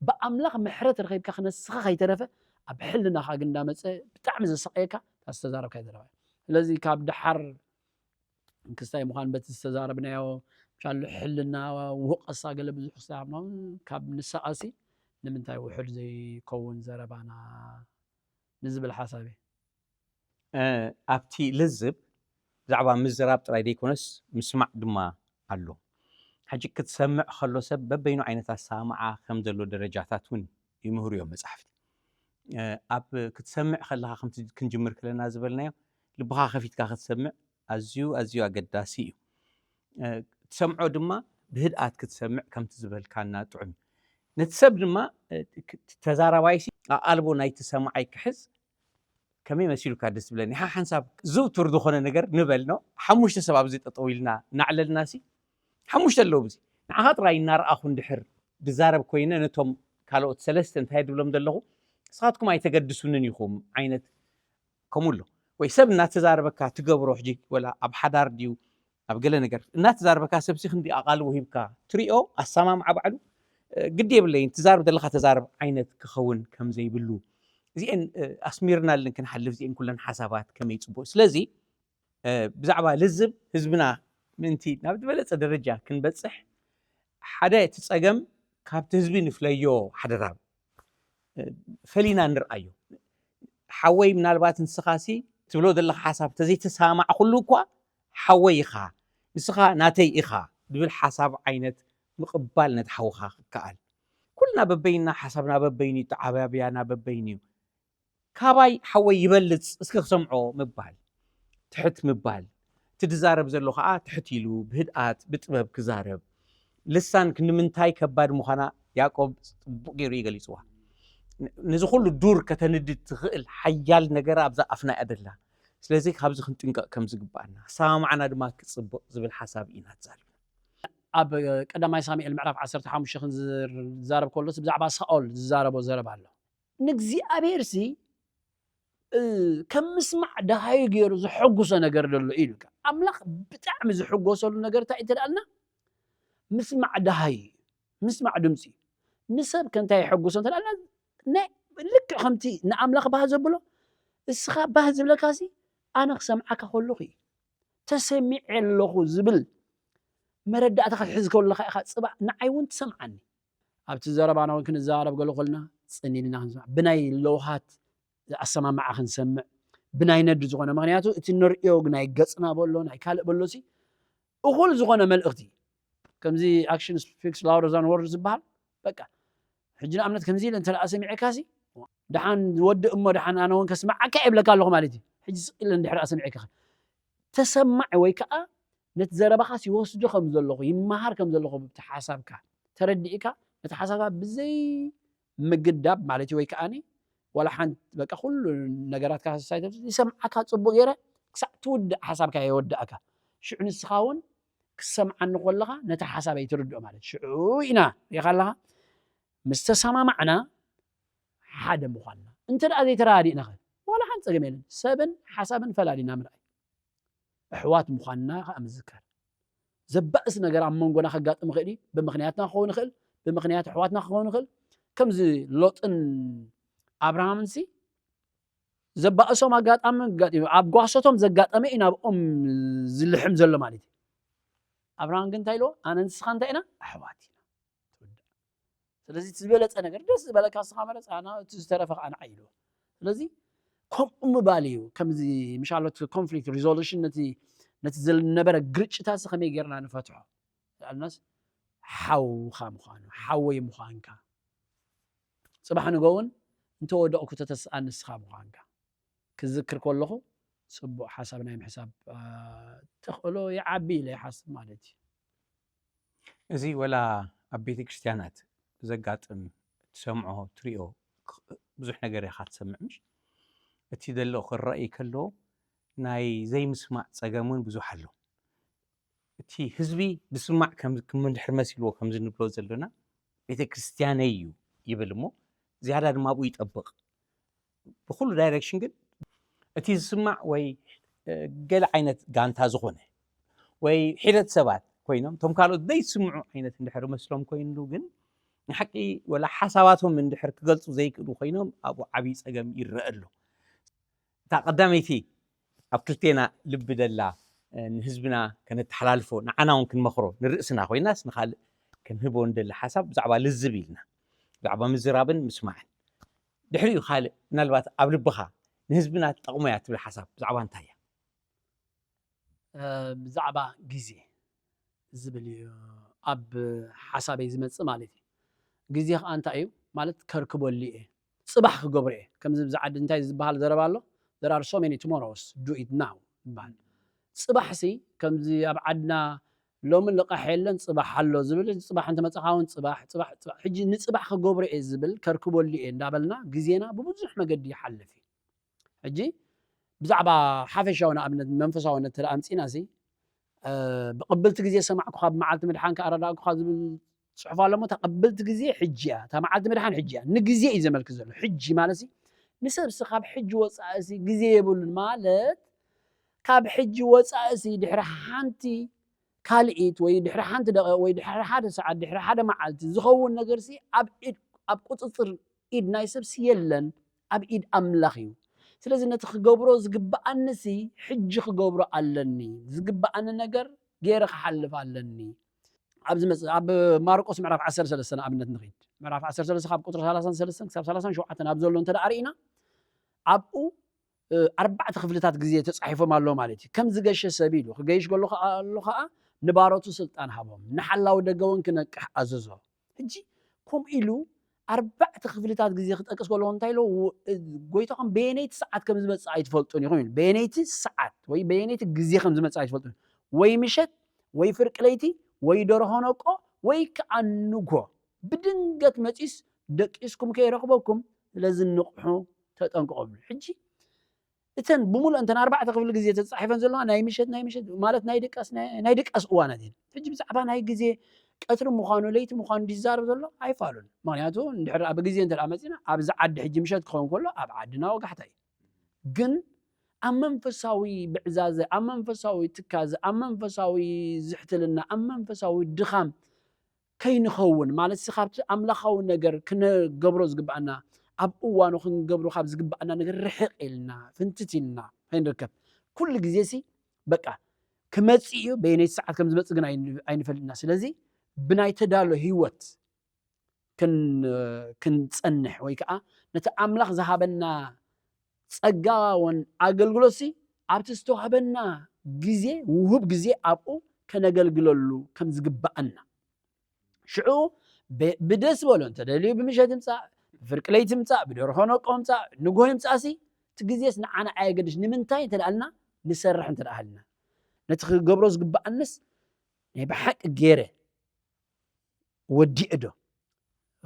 ብኣምላኽ ምሕረት ረኺብካ ክነስኻ ከይተረፈ ኣብ ሕልናኻ ግን እንዳመፀ ብጣዕሚ ዘሳቀየካ እታ ዝተዛረብካያ ዘረባ ስለዚ ካብ ደሓር ክስታይ ምዃን በቲ ዝተዛረብናዮ ቻሉ ሕልና ውቀሳ ገለ ብዙሕ ክስታይ ካብ ንስቃሲ ንምንታይ ውሑድ ዘይከውን ዘረባና ንዝብል ሓሳብ ኣብቲ ልዝብ ብዛዕባ ምዝራብ ጥራይ ዘይኮነስ ምስማዕ ድማ ኣሎ ሕጂ ክትሰምዕ ከሎ ሰብ በበይኑ ዓይነት ኣሰማምዓ ከም ዘሎ ደረጃታት እውን ይምህሩ እዮም መፅሓፍቲ ኣብ ክትሰምዕ ከለካ ከምቲ ክንጅምር ከለና ዝበልናዮ ልብካ ከፊትካ ክትሰምዕ ኣዝዩ ኣዝዩ ኣገዳሲ እዩ ትሰምዖ ድማ ብህድኣት ክትሰምዕ ከምቲ ዝበልካና ጥዑም ነቲ ሰብ ድማ ተዛራባይሲ ኣቃልቦ ናይቲ ሰማዓይ ክሕዝ ከመይ መሲሉካ ደስ ዝብለኒ ሓሓንሳብ ዝውቱር ዝኾነ ነገር ንበል ነው ሓሙሽተ ሰብ ኣብዚ ጠጠው ኢልና እናዕለልና ሲ ሓሙሽተ ኣለዉ ብዚ ንዓኻ ጥራይ እናረኣኹ እንድሕር ድዛረብ ኮይነ ነቶም ካልኦት ሰለስተ እንታይ ድብሎም ዘለኹ ንስኻትኩም ኣይተገድሱንን ኢኹም ዓይነት ከምኡ ኣሎ ወይ ሰብ እናተዛረበካ ትገብሮ ሕጂ ወላ ኣብ ሓዳር ድዩ ኣብ ገለ ነገር እናተዛረበካ ሰብሲ ክንዲ ኣቓልቦ ሂብካ ትሪኦ ኣሰማምዓ ባዕሉ ግዲ የብለይን ትዛረብ ዘለካ ተዛረብ ዓይነት ክኸውን ከም ዘይብሉ እዚአን ኣስሚርናለን ክንሓልፍ እዚአን ኩለን ሓሳባት ከመይ ፅቡቅ ስለዚ ብዛዕባ ልዝብ ህዝብና ምእንቲ ናብ ዝበለፀ ደረጃ ክንበፅሕ ሓደ እቲ ፀገም ካብቲ ህዝቢ ንፍለዮ ሓደራ ፈሊና ንርኣዮ ሓወይ ምናልባት ንስኻሲ ትብሎ ዘለካ ሓሳብ ተዘይተሰማማዕኩሉ እኳ ሓወይ ኢኻ ንስኻ ናተይ ኢኻ ዝብል ሓሳብ ዓይነት ምቕባል ነቲ ሓውኻ ክከኣል ኩልና በበይና ሓሳብና በበይኑ እዩ ተዓባብያና በበይኑ እዩ ካባይ ሓወይ ይበልፅ እስኪ ክሰምዖ ምባል ትሕት ምባል እቲ ድዛረብ ዘሎ ከዓ ትሕት ኢሉ ብህድኣት ብጥበብ ክዛረብ ልሳን ክንምንታይ ከባድ ምዃና ያዕቆብ ፅቡቅ ገይሩ እዩ ገሊፅዋ ነዚ ኩሉ ዱር ከተንድድ ትኽእል ሓያል ነገር ኣብዛ ኣፍና እያ ደላ። ስለዚ ካብዚ ክንጥንቀቕ ከም ዝግባኣና፣ ኣሰማምዓና ድማ ክጽብቕ ዝብል ሓሳብ ኢና ትዛረብ። ኣብ ቀዳማይ ሳሙኤል ምዕራፍ ዓሰርተ ሓሙሽተ ክንዝዛረብ ከሎስ ብዛዕባ ሳኦል ዝዛረቦ ዘረባ ኣሎ። ንእግዚኣብሔር ሲ ከም ምስማዕ ደሃዩ ገይሩ ዝሐጉሶ ነገር ደሎ ኢሉ። ኣምላኽ ብጣዕሚ ዝሕጎሰሉ ነገር እንታይ እንተደኣልና ምስማዕ ደሃዩ እዩ። ምስማዕ ድምፂ እዩ። ንሰብ ከንታይ የሐጉሶ እንተደኣልና ናይ ልክዕ ከምቲ ንኣምላኽ ባህ ዘብሎ እስኻ ባህ ዝብለካ ሲ ኣነ ክሰምዓካ ከለኹ እዩ ተሰሚዐ ኣለኹ ዝብል መረዳእታ ክትሕዝ ከለኻ ኢኻ ፅባሕ ንዓይ እውን ትሰምዓኒ። ኣብቲ ዘረባና እውን ክንዘራረብ ገለ ኮልና ፅን ኢልና ክንሰማዕ ብናይ ለውሃት ኣሰማምዓ ክንሰምዕ ብናይ ነዲ ዝኾነ ምክንያቱ እቲ ንርእዮ ናይ ገፅና በሎ ናይ ካልእ በሎ ሲ እኹል ዝኾነ መልእኽቲ ከምዚ action speaks louder than words ዝበሃል በቃ ሕጂ ንኣብነት ከምዚ ኢለ እንተ ሰሚዐካ ሲ ደሓን ወዲ እሞ ደሓን ኣነ እውን ከስምዓካ የብለካ ኣለኹ ማለት እዩ። ሕጂ ስቕ ኢለ እንድሕር ሰሚዐካ ተሰማዕ ወይ ከዓ ነቲ ዘረባኻስ ይወስዶ ከም ዘለኹ ይመሃር ከም ዘለኹ ብቲ ሓሳብካ ተረዲእካ ነቲ ሓሳብካ ብዘይ ምግዳብ ማለት እዩ ወይ ከዓኒ ዋላ ሓንቲ በቃ ኩሉ ነገራትካ ሳይተ ይሰምዓካ ፅቡቅ ገይረ ክሳዕ ትውድእ ሓሳብካ የወዳእካ ሽዑ ንስኻ እውን ክሰምዓኒ ከለኻ ነቲ ሓሳበይ ትርድኦ ማለት ሽዑ ኢና ሪኻ ኣለኻ ምስ ተሰማማዕና ሓደ ምዃንና እንተ ደኣ ዘይተረዳዲእና ኸ ዋላ ሓንቲ ፀገም የለን ሰብን ሓሳብን ፈላሊና ምርኣይ ኣሕዋት ምዃንና ከዓ ምዝከር ዘባእስ ነገር ኣብ መንጎና ከጋጥም ይኽእል እዩ ብምኽንያትና ክኸውን ይኽእል ብምኽንያት ኣሕዋትና ክኸውን ይኽእል ከምዚ ሎጥን ኣብርሃምን ሲ ዘባእሶም ኣጋጣሚ ኣጋጢሙ ኣብ ጓሶቶም ዘጋጠመ እዩ ናብኦም ዝልሕም ዘሎ ማለት እዩ ኣብርሃም ግን እንታይ ኢልዎ ኣነ ንስኻ እንታይ ኢና ኣሕዋት ኢና ትውዳእ ስለዚ እቲ ዝበለፀ ነገር ደስ ዝበለካ ስኻ መረፅ ኣና እቲ ዝተረፈ ከዓ ንዓይ ኢልዎ ስለዚ ከምኡ ምባል እዩ ከምዚ ምሻሎት ኮንፍሊክት ሪዞሉሽን ነቲ ነቲ ዝነበረ ግርጭታሲ ከመይ ጌርና ንፈትሖ ኣልናስ ሓውኻ ምዃኑ ሓወይ ምዃንካ ፅባሕ ንጎውን እንተወደቕኩ ተተስኣ ንስኻ ምዃንካ ክዝክር ከለኹ ፅቡቕ ሓሳብ ናይ ምሕሳብ ተኽእሎ ይዓቢ ኢለ ይሓስብ ማለት እዩ። እዚ ወላ ኣብ ቤተ ክርስቲያናት ዘጋጥም ትሰምዖ ትሪኦ ብዙሕ ነገር ኢኻ ትሰምዕ ምሽ እቲ ዘሎ ክረኣይ ከሎ ናይ ዘይምስማዕ ፀገም እውን ብዙሕ ኣሎ እቲ ህዝቢ ብስማዕ ከም እንድሕር መሲልዎ ከምዚ ንብሎ ዘለና ቤተ ክርስቲያነይ እዩ ይብል እሞ ዝያዳ ድማ ኣብኡ ይጠብቕ ብኩሉ ዳይሬክሽን ግን እቲ ዝስማዕ ወይ ገለ ዓይነት ጋንታ ዝኾነ ወይ ሒደት ሰባት ኮይኖም እቶም ካልኦት ዘይስምዑ ዓይነት እንድሕር መስሎም ኮይኑ ግን ንሓቂ ወላ ሓሳባቶም እንድሕር ክገልፁ ዘይክእሉ ኮይኖም ኣብኡ ዓብዪ ፀገም ይረአ ኣሎ እታ ቀዳመይቲ ኣብ ክልቴና ልቢ ደላ ንህዝብና ከነተሓላልፎ ንዓና እውን ክንመኽሮ ንርእስና ኮይናስ ንኻልእ ክንህቦ ንደሊ ሓሳብ ብዛዕባ ልዝብ ኢልና ብዛዕባ ምዝራብን ምስማዕን ድሕሪኡ ካልእ ምናልባት ኣብ ልብኻ ንህዝብና ትጠቕሞ እያ ትብል ሓሳብ ብዛዕባ እንታይ እያ ብዛዕባ ግዜ ዝብል እዩ ኣብ ሓሳበይ ዝመፅእ ማለት እዩ ግዜ ከዓ እንታይ እዩ ማለት ከርክበሉ እየ ፅባሕ ክገብሮ እየ ከምዚ ብዛዓዲ እንታይ ዝበሃል ዘረባ ኣሎ there are so many tomorrows do it now ይበሃል ፅባሕ ሲ ከምዚ ኣብ ዓድና ሎሚ ልቃሕ የለን ፅባሕ ኣሎ ዝብል ፅባሕ እንተመፅኻ እውን ፅባሕ ፅባሕ ፅባሕ ሕጂ ንፅባሕ ክገብሮ እየ ዝብል ከርክበሉ እየ እንዳበልና ግዜና ብብዙሕ መገዲ ይሓልፍ እዩ ሕጂ ብዛዕባ ሓፈሻዊ ንኣብነት መንፈሳውነት ተደኣ ኣምፂና ሲ ብቕብልቲ ግዜ ሰማዕኩኻ ብመዓልቲ ምድሓንካ ኣረዳእኩኻ ዝብል ፅሑፍ ኣሎ እሞ እታ ቅብልቲ ግዜ ሕጂ እያ እታ መዓልቲ ምድሓን ሕጂ እያ ንግዜ እዩ ዘመልክት ዘሎ ሕጂ ማለት ሲ ንሰብሲ ካብ ሕጂ ወፃእሲ ግዜ የብሉን ማለት ካብ ሕጂ ወፃእሲ ድሕሪ ሓንቲ ካልኢት ወይ ድሕሪ ሓንቲ ደቂቕ ወይ ድሕሪ ሓደ ሰዓት ድሕሪ ሓደ መዓልቲ ዝኸውን ነገርሲ ኣብ ኢድ ኣብ ቁፅፅር ኢድ ናይ ሰብሲ የለን ኣብ ኢድ ኣምላኽ እዩ ስለዚ ነቲ ክገብሮ ዝግብኣንሲ ሕጂ ክገብሮ ኣለኒ ዝግብኣኒ ነገር ገይረ ክሓልፍ ኣለኒ ኣብዚ መጽ- ኣብ ማርቆስ ምዕራፍ ዓሰርተ ሰለስተ ንኣብነት ንኺድ ምዕራፍ ዓሰርተ ሰለስተ ካብ ቁፅሪ ሰላሳን ሰለስተን ክሳብ ሰላሳን ሸውዓተን ኣብ ዘሎ እንተ ደኣ ርኢና ኣብኡ ኣርባዕተ ክፍልታት ግዜ ተፃሒፎም ኣለዉ ማለት እዩ ከም ዝገሸ ሰብ ኢሉ ክገይሽ ከሎ ከኣ ኣሎ ከኣ ንባሮቱ ስልጣን ሃቦም ንሓላዊ ደገ እውን ክነቅሕ ኣዘዞ ሕጂ ከምኡ ኢሉ ኣርባዕተ ክፍልታት ግዜ ክጠቅስ ከለዎ እንታይ ኢሎ ጎይታኹም በየነይቲ ሰዓት ከም ዝመፅእ ኣይትፈልጡን ኢኹም ኢሉ በየነይቲ ሰዓት ወይ በየነይቲ ግዜ ከም ዝመፅእ ኣይትፈልጡን ወይ ምሸት ወይ ፍርቂ ለይቲ ወይ ደርሆ ነቆ ወይ ከዓ ንጎ ብድንገት መፂስ ደቂስኩም ከይረኽበኩም ስለዚ ንቕሑ፣ ተጠንቀቑ ብሉ። ሕጂ እተን ብምሉእ እንተን ኣርባዕተ ክፍሊ ግዜ ተጻሒፈን ዘለዋ ናይ ምሸት ናይ ምሸት ማለት ናይ ድቃስ ናይ ናይ ድቃስ እዋናት እየን። ሕጂ ብዛዕባ ናይ ግዜ ቀትሪ ምዃኑ ለይቲ ምዃኑ ዝዛረብ ዘሎ ኣይፋሉን። ምኽንያቱ እንድሕር ኣብ ግዜ እንተ ደኣ መጺና ኣብዚ ዓዲ ሕጂ ምሸት ክኸውን ከሎ ኣብ ዓድና ወጋሕታ እዩ። ግን ኣብ መንፈሳዊ ብዕዛዘ፣ ኣብ መንፈሳዊ ትካዘ፣ ኣብ መንፈሳዊ ዝሕትልና፣ ኣብ መንፈሳዊ ድኻም ከይንኸውን ማለት ሲ ካብቲ ኣምላኻዊ ነገር ክነገብሮ ዝግባኣና ኣብ እዋኑ ክንገብሮ ካብ ዝግባኣና ነገር ርሕቕ ኢልና ፍንትት ኢልና ከይንርከብ ኩሉ ግዜ ሲ በቃ ክመጽእ እዩ በየነይቲ ሰዓት ከም ዝመጽእ ግን ኣይን- ኣይንፈልጥና። ስለዚ ብናይ ተዳሎ ህይወት ክን- ክንጸንሕ ወይ ከዓ ነቲ ኣምላኽ ዝሃበና ጸጋውን ኣገልግሎት ሲ ኣብቲ ዝተዋህበና ግዜ ውሁብ ግዜ ኣብኡ ከነገልግለሉ ከም ዝግባኣና ሽዑ ብ- ብደስ በሎ እንተደልዩ ብምሸት ይምጻእ ብፍርቂ ለይቲ ይምጻእ ብደርሆ ነቆ ምጻእ ንጎሆ ይምጻእ ሲ እቲ ግዜስ ንዓና ኣየገድሽ ንምንታይ እንተ ደኣልና ንሰርሕ እንተ ደኣልና ነቲ ክገብሮ ዝግባኣንስ ናይ ብሓቂ ገይረ ወዲኤ ዶ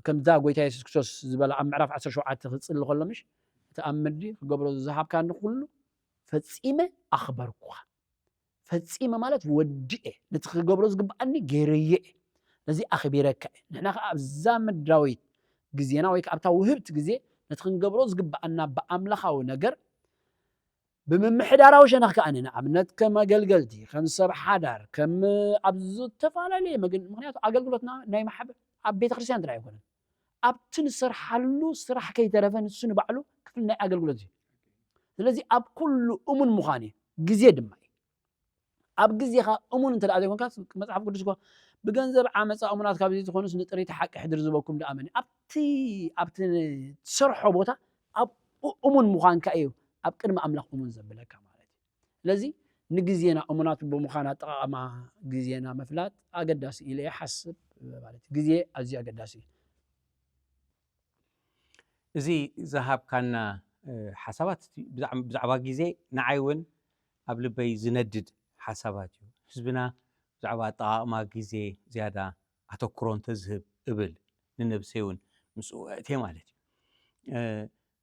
ከምዛ ጎይታ የሱስ ክርስቶስ ዝበላ ኣብ ምዕራፍ ዓሰርተ ሸውዓተ ክጽሊ ከሎ ምሽ እቲ ኣብ ምድሪ ክገብሮ ዝሃብካኒ ኩሉ ፈጺመ ኣኽበርኩኻ ፈጺመ ማለት ወዲኤ ነቲ ክገብሮ ዝግብኣኒ ገይረዮ እየ ነዚ ኣኽቢረካ እየ ንሕና ከዓ ኣብዛ ምድራዊት ግዜና ወይ ከዓ ኣብታ ውህብቲ ግዜ ነቲ ክንገብሮ ዝግብኣና ብኣምላኻዊ ነገር ብምምሕዳራዊ ሸነኽ ከዓ ንኣብነት ከም ኣገልገልቲ ከም ሰብ ሓዳር ከም ኣብ ዝተፈላለየ መገዲ ምክንያቱ ኣገልግሎትና ናይ ማሕበር ኣብ ቤተክርስትያን ጥራይ ኣይኮነን ኣብቲ ንሰርሓሉ ስራሕ ከይተረፈ ንሱ ንባዕሉ ክፍል ናይ ኣገልግሎት እዩ ስለዚ ኣብ ኩሉ እሙን ምዃን እዩ ግዜ ድማ እዩ ኣብ ግዜኻ እሙን እንተ ዘይኮንካ መፅሓፍ ቅዱስ እኮ ብገንዘብ ዓመፃ እሙናት ካብ ዘይትኾኑስ ንጥሪት ሓቂ ሕድር ዝበኩም ደኣ መን ኣብቲ ኣብቲ ትሰርሖ ቦታ ኣብ እሙን ምዃንካ እዩ ኣብ ቅድሚ ኣምላኽ እሙን ዘብለካ ማለት እዩ ስለዚ ንግዜና እሙናት ብምዃን ኣጠቓቕማ ግዜና ምፍላጥ ኣገዳሲ ኢለ ይሓስብ ማለት ግዜ ኣዝዩ ኣገዳሲ እዩ እዚ ዝሃብካና ሓሳባት ብዛዕባ ግዜ ንዓይ እውን ኣብ ልበይ ዝነድድ ሓሳባት እዩ ህዝብና ብዛዕባ ኣጠቓቕማ ግዜ ዝያዳ ኣተኩሮ እንተዝህብ እብል ንነብሰይ እውን ምስኡ እእቴ ማለት እዩ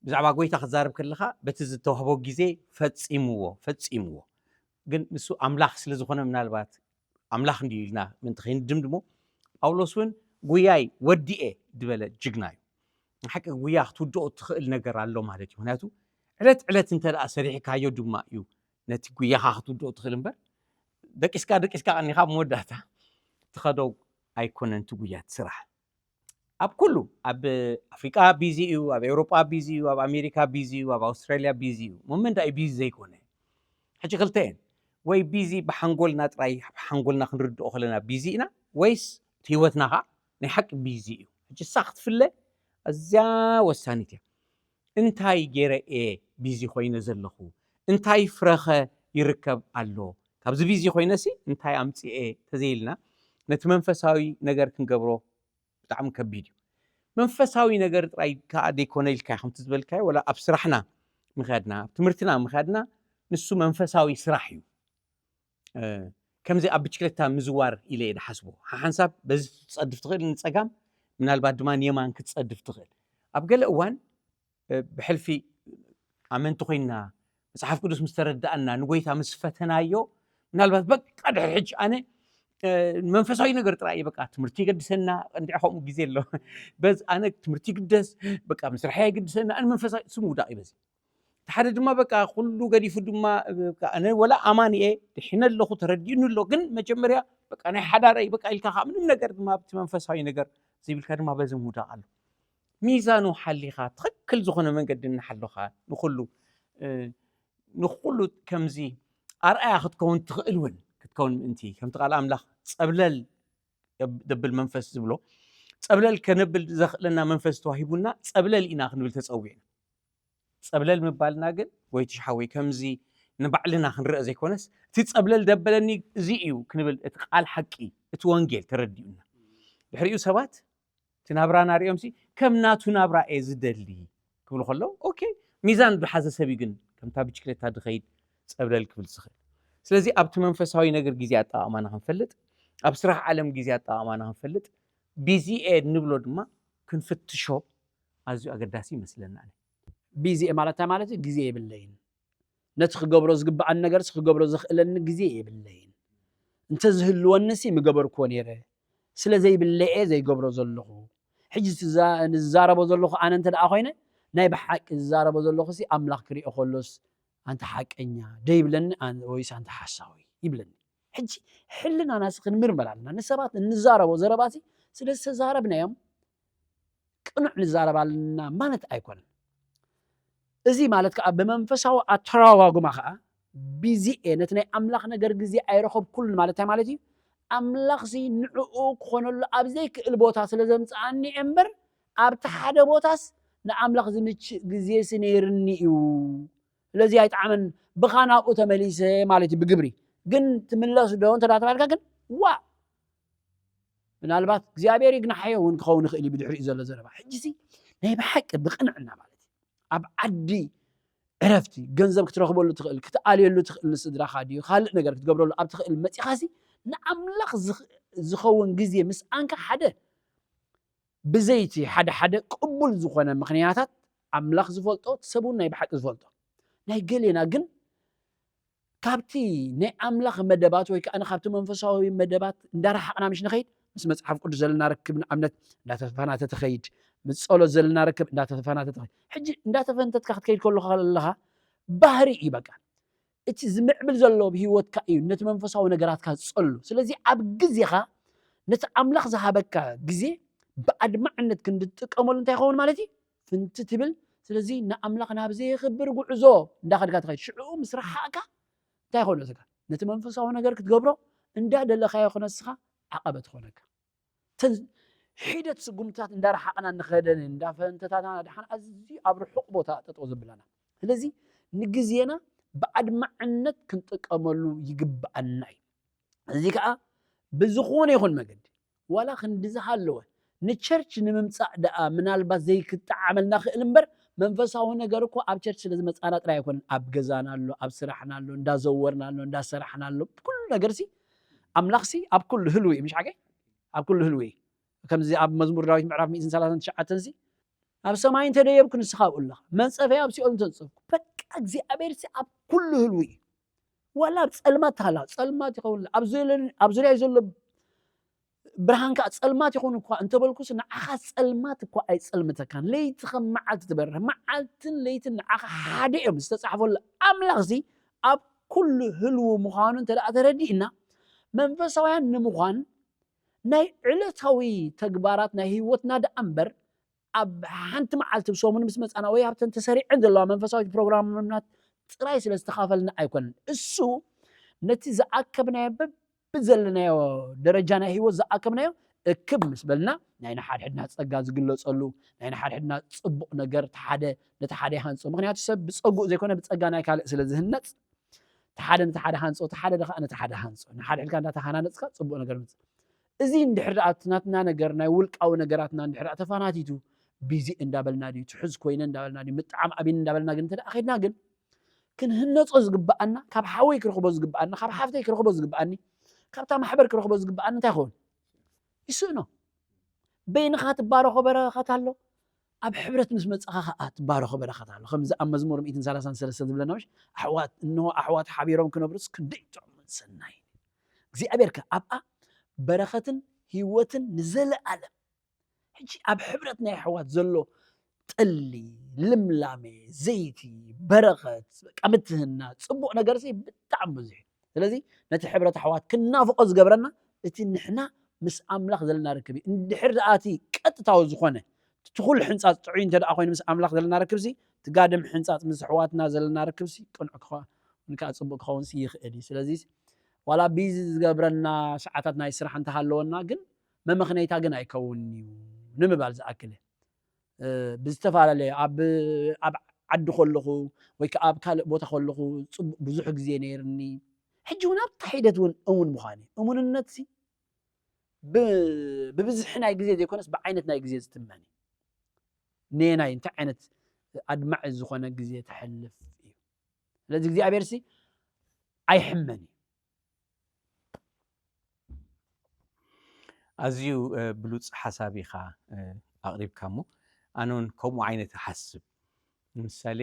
ብዛዕባ ጎይታ ክትዛርብ ከለካ በቲ ዝተዋህቦ ግዜ ፈፂምዎ ፈፂምዎ ግን ንሱ ኣምላኽ ስለ ዝኾነ ምናልባት ኣምላኽ እንድዩ ኢልና ምንቲ ከይንድምድሞ ጳውሎስ እውን ጉያይ ወዲኤ ዝበለ ጅግና እዩ ንሓቂ ጉያ ክትውድኦ ትኽእል ነገር ኣሎ ማለት እዩ ምክንያቱ ዕለት ዕለት እንተ ደኣ ሰሪሕካዮ ድማ እዩ ነቲ ጉያኻ ክትውድኦ ትኽእል እምበር ደቂስካ ደቂስካ ቀኒኻ መወዳእታ ትኸዶ ኣይኮነን እቲ ጉያ እቲ ስራሕ ኣብ ኩሉ ኣብ ኣፍሪቃ ቢዚ እዩ ኣብ ኤውሮጳ ቢዚ እዩ ኣብ ኣሜሪካ ቢዚ እዩ ኣብ ኣውስትራሊያ ቢዚ እዩ መመንዳ እዩ ቢዚ ዘይኮነ ሕጂ ክልተ እየን ወይ ቢዚ ብሓንጎልና ጥራይ ሓንጎልና ክንርድኦ ከለና ቢዚ ኢና ወይስ ህይወትና ከዓ ናይ ሓቂ ቢዚ እዩ ሕጂ እሳ ክትፍለ ኣዝያ ወሳኒት እያ እንታይ ገይረ እየ ቢዚ ኮይነ ዘለኹ እንታይ ፍረኸ ይርከብ ኣሎ ካብዚ ቢዚ ኮይነሲ እንታይ ኣምፅኤ ተዘይልና ነቲ መንፈሳዊ ነገር ክንገብሮ ብጣዕሚ ከቢድ እዩ መንፈሳዊ ነገር ጥራይ ከዓ ዘይኮነ ኢልካ ከምቲ ዝበልካዮ ወላ ኣብ ስራሕና ምኸድና ኣብ ትምህርትና ምኸድና ንሱ መንፈሳዊ ስራሕ እዩ ከምዚ ኣብ ብችክለታ ምዝዋር ኢለ እየ ዝሓስቦ ሓሓንሳብ በዚ ትፀድፍ ትኽእል ንፀጋም ምናልባት ድማ ንየማን ክትፀድፍ ትኽእል ኣብ ገለ እዋን ብሕልፊ ኣመንቲ ኮይና መፅሓፍ ቅዱስ ምስ ተረዳእና ንጎይታ ምስ ፈተናዮ ምናልባት በቃ ድሕሪ ሕጂ ኣነ መንፈሳዊ ነገር ጥራይ በቃ ትምህርቲ ይገድሰና እንዲዕ ከምኡ ግዜ ኣሎ በዚ ኣነ ትምህርቲ ይግደስ በቃ ምስራሕ ይግድሰና ኣነ መንፈሳዊ ስም ውዳቕ ይበዚ ሓደ ድማ በቃ ኩሉ ገዲፉ ድማ ኣነ ወላ ኣማን እየ ድሒነ ኣለኹ ተረዲኡኒ ኣሎ ግን መጀመርያ በቃ ናይ ሓዳረይ በቃ ኢልካ ከዓ ምንም ነገር ድማ ኣብቲ መንፈሳዊ ነገር ዘይብልካ ድማ በዚ ምውዳቕ ኣሎ ሚዛኑ ሓሊኻ ትኽክል ዝኾነ መንገዲ እናሓለኻ ንኹሉ ንኹሉ ከምዚ ኣርኣያ ክትከውን ትኽእል እውን ክትከውን ምእንቲ ከምቲ ቃል ኣምላኽ ፀብለል ደብል መንፈስ ዝብሎ ፀብለል ከነብል ዘኽእለና መንፈስ ተዋሂቡና ፀብለል ኢና ክንብል ተፀዊዕና ፀብለል ምባልና ግን ወይ ትሽሓወይ ከምዚ ንባዕልና ክንረአ ዘይኮነስ እቲ ፀብለል ደበለኒ እዚ እዩ ክንብል እቲ ቃል ሓቂ እቲ ወንጌል ተረዲኡና ድሕሪኡ ሰባት እቲ ናብራና ሪኦም ሲ ከም ናቱ ናብራ እየ ዝደሊ ክብሉ ከለዉ ኦኬ ሚዛን ዝሓዘ ሰብ እዩ ግን ከምታ ብችክሌታ ዝኸይድ ፀብለል ክብል ዝኽእል ስለዚ ኣብቲ መንፈሳዊ ነገር ግዜ ኣጠቓቕማና ክንፈልጥ ኣብ ስራሕ ዓለም ግዜ ኣጠቓቕማና ክንፈልጥ ቢዚ እየ ንብሎ ድማ ክንፍትሾ ኣዝዩ ኣገዳሲ ይመስለና። ቢዚ እየ ማለት እንታይ ማለት እዩ? ግዜ የብለይን። ነቲ ክገብሮ ዝግብኣኒ ነገርሲ ክገብሮ ዘኽእለኒ ግዜ የብለይን። እንተዝህልወንሲ ምገበርክዎ ነይረ። ስለ ዘይብለየ ዘይገብሮ ዘለኹ። ሕጂ ዝዛረቦ ዘለኹ ኣነ እንተ ደኣ ኮይነ ናይ ብሓቂ ዝዛረቦ ዘለኹሲ ኣምላኽ ክሪኦ ከሎስ ኣንታ ሓቀኛ ደይብለኒ ወይስ ኣንታ ሓሳዊ ይብለኒ። ሕጂ ሕልናናሲ ክንምርመር ኣለና። ንሰባት እንዛረቦ ዘረባሲ ስለ ዝተዛረብናዮም ቅኑዕ ንዛረብ ኣለና ማለት ኣይኮነን። እዚ ማለት ከዓ ብመንፈሳዊ ኣተረጓጉማ ከዓ ቢዚ እየ፣ ነቲ ናይ ኣምላኽ ነገር ግዜ ኣይረኸብኩሉን ማለት እንታይ ማለት እዩ? ኣምላኽሲ ንዕኡ ክኾነሉ ኣብ ዘይክእል ቦታ ስለ ዘምፅኣኒ እየ እምበር ኣብቲ ሓደ ቦታስ ንኣምላኽ ዝምችእ ግዜሲ ነይርኒ እዩ። ስለዚ ኣይጠዓመን ብኻ ናብኡ ተመሊሰ ማለት እዩ ብግብሪ። ግን ትምለስ ዶ እንተ ተባልካ ግን ዋ ምናልባት እግዚኣብሔር ይግናሓዮ እውን ክኸውን ይኽእል እዩ ብድሕሪኡ ዘሎ ዘረባ። ሕጂሲ ናይ ብሓቂ ብቕንዕና ማለት እዩ ኣብ ዓዲ ዕረፍቲ ገንዘብ ክትረኽበሉ ትኽእል ክትኣልየሉ ትኽእል ንስድራኻ ድዩ ካልእ ነገር ክትገብረሉ ኣብ ትኽእል መፂኻሲ ንኣምላኽ ዝኸውን ግዜ ምስ ኣንካ ሓደ ብዘይቲ ሓደ ሓደ ቅቡል ዝኾነ ምኽንያታት ኣምላኽ ዝፈልጦ ሰብ እውን ናይ ብሓቂ ዝፈልጦ ናይ ገሌና ግን ካብቲ ናይ ኣምላኽ መደባት ወይ ከዓ ካብቲ መንፈሳዊ መደባት እንዳረሓቕና ምሽ ንኸይድ ምስ መፅሓፍ ቅዱስ ዘለና ርክብ ንኣብነት እንዳተፈናተተ ኸይድ ምስ ጸሎት ዘለና ርክብ እንዳተፈናተተ ኸይድ ሕጂ እንዳተፈንተትካ ክትከይድ ከለኻ ኣለኻ ባህሪ እዩ በቃ እቲ ዝምዕብል ዘሎ ኣብ ህይወትካ እዩ ነቲ መንፈሳዊ ነገራትካ ዝጸሉ ስለዚ ኣብ ግዜኻ ነቲ ኣምላኽ ዝሃበካ ግዜ ብኣድማዕነት ክንድትጥቀመሉ እንታይ ይኸውን ማለት እዩ ፍንቲ ትብል ስለዚ ንኣምላኽ ናብ ዘየኽብር ጉዕዞ እንዳኸድካ ትኸይድ ሽዑ ምስ ረሓቕካ እንታይ ይኾነካ ነቲ መንፈሳዊ ነገር ክትገብሮ እንዳደለኻዮ ክነስኻ ዓቐበት ኾነካ ሒደት ስጉምትታት እንዳረሓቕና እንኸደን እንዳፈንተታትና ድሓን ኣዝዩ ኣብ ርሑቕ ቦታ ጠጠው ዘብለና ስለዚ ንግዜና ብኣድማዕነት ክንጥቀመሉ ይግብኣና እዩ እዚ ከዓ ብዝኾነ ይኹን መገዲ ዋላ ክንዲ ዝሃለወ ንቸርች ንምምፃእ ደኣ ምናልባት ዘይክጠዓመልና ክእል እምበር መንፈሳዊ ነገር እኮ ኣብ ቸርች ስለ ዝመፃና ጥራይ ኣይኮነን ኣብ ገዛና ኣሎ ኣብ ስራሕና ኣሎ እንዳዘወርና ኣሎ እንዳሰራሕና ኣሎ ኩሉ ነገር ሲ ኣምላኽ ሲ ኣብ ኩሉ ህልው እዩ ምሽ ሓቀይ ኣብ ኩሉ ህልው እዩ ከምዚ ኣብ መዝሙር ዳዊት ምዕራፍ ሚእትን ሰላሳን ትሽዓተን ሲ ኣብ ሰማይ እንተደየብኩ ንስኻ ኣብኡ ኣለኻ መንፀፈይ ኣብ ሲኦል እንተንፀፍኩ በቃ እግዚኣብሔር ሲ ኣብ ኩሉ ህልው እዩ ዋላ ኣብ ጸልማት ተሃላ ጸልማት ይኸውን ኣብ ዙርያ ዘሎ ብርሃን ከዓ ጸልማት ይኹን እኳ እንተበልኩስ ንዓኻ ጸልማት እኳ ኣይጸልምተካን ለይቲ ከም መዓልቲ ትበርህ መዓልትን ለይትን ንዓኻ ሓደ እዮም ዝተጻሕፈሉ ኣምላኽ እዚ ኣብ ኩሉ ህልው ምዃኑ እንተ ደኣ ተረዲእና መንፈሳውያን ንምዃን ናይ ዕለታዊ ተግባራት ናይ ህይወትና ደኣ እምበር ኣብ ሓንቲ መዓልቲ ብሰሙን ምስ መጻና ወይ ኣብተን ተሰሪዐን ዘለዋ መንፈሳዊት ፕሮግራምና ጥራይ ስለ ዝተኻፈልና ኣይኮነን። እሱ ነቲ ዝኣከብናዮ በብዘለናዮ ደረጃ ናይ ህይወት ዝኣከብናዮ እክብ ምስ በልና ናይ ንሓድሕድና ጸጋ ዝግለጸሉ ናይ ንሓድሕድና ጽቡቕ ነገር ሓደ ነቲ ሓደ ይሃንጾ። ምኽንያቱ ሰብ ብጸጉኡ ዘይኮነ ብጸጋ ናይ ካልእ ስለ ዝህነጽ እቲ ሓደ ነቲ ሓደ ሃንጾ፣ እቲ ሓደ ደኻ ነቲ ሓደ ሃንጾ። ንሓድሕድካ እንዳተሃናነጽካ ጽቡቕ ነገር ምጽእ። እዚ እንድሕር ደኣ እቲ ናትና ነገር ናይ ውልቃዊ ነገራትና እንድሕር ደኣ ተፋናቲቱ ቢዚ እንዳበልና ድዩ ትሕዝ ኮይነ እንዳበልና ድዩ ምጥዓም ኣቢኒ እንዳበልና ግን እንተ ደኣ ኸድና ግን ክንህነጾ ዝግብኣና ካብ ሓወይ ክረኽቦ ዝግብኣና ካብ ሓፍተይ ክረኽቦ ዝግብኣኒ ካብታ ማሕበር ክረኽቦ ዝግብኣኒ እንታይ ይኸውን ይስእኖ በይንኻ ትባረኾ በረኸት ኣሎ ኣብ ሕብረት ምስ መጻኻ ኸኣ ትባረኾ በረኸት ኣሎ ከምዚ ኣብ መዝሙር ሚእትን ሰላሳን ሰለስተን ዝብለና ምሽ ኣሕዋት እንሆ ኣሕዋት ሓቢሮም ክነብሩስ ክንደይ ጥዑምን ሰናይ እግዚኣብሔር ከ ኣብኣ በረኸትን ህይወትን ንዘለኣለም ሕጂ ኣብ ሕብረት ናይ ኣሕዋት ዘሎ ጠሊ ልምላሜ ዘይቲ በረኸት በቃ ምትህና ጽቡቕ ነገር ሲ ብጣዕሚ ብዙሕ እዩ ስለዚ ነቲ ሕብረት ኣሕዋት ክናፍቆ ዝገብረና እቲ ንሕና ምስ ኣምላኽ ዘለና ርክብ እዩ እንድሕር ደኣ እቲ ቀጥታዊ ዝኾነ እቲ ኩሉ ሕንፃፅ ጥዑይ እንተ ደኣ ኮይኑ ምስ ኣምላኽ ዘለና ርክብ ሲ እቲ ጋድም ሕንፃፅ ምስ ኣሕዋትና ዘለና ርክብ ሲ ቅኑዕ ክኸውን ከዓ ፅቡቅ ክኸውን ሲ ይኽእል እዩ ስለዚ ዋላ ቢዚ ዝገብረና ሰዓታት ናይ ስራሕ እንተሃለወና ግን መመኽነይታ ግን ኣይከውን እዩ ንምባል ዝኣክል ብዝተፈላለየ ኣብ ኣብ ዓዲ ከለኹ ወይ ከዓ ኣብ ካልእ ቦታ ከለኹ ብዙሕ ግዜ ነይርኒ ሕጂ እውን ኣብታ ሒደት እውን እሙን ምዃን እዩ እሙንነት ሲ ብብዝሒ ናይ ግዜ ዘይኮነስ ብዓይነት ናይ ግዜ ዝትመን እዩ ነየናይ እንታይ ዓይነት ኣድማዒ ዝኾነ ግዜ ተሕልፍ እዩ ስለዚ እግዚኣብሔር ሲ ኣይሕመን እዩ ኣዝዩ ብሉፅ ሓሳብ ኢኻ ኣቕሪብካ እሞ ኣነ እውን ከምኡ ዓይነት እሓስብ። ንምሳሌ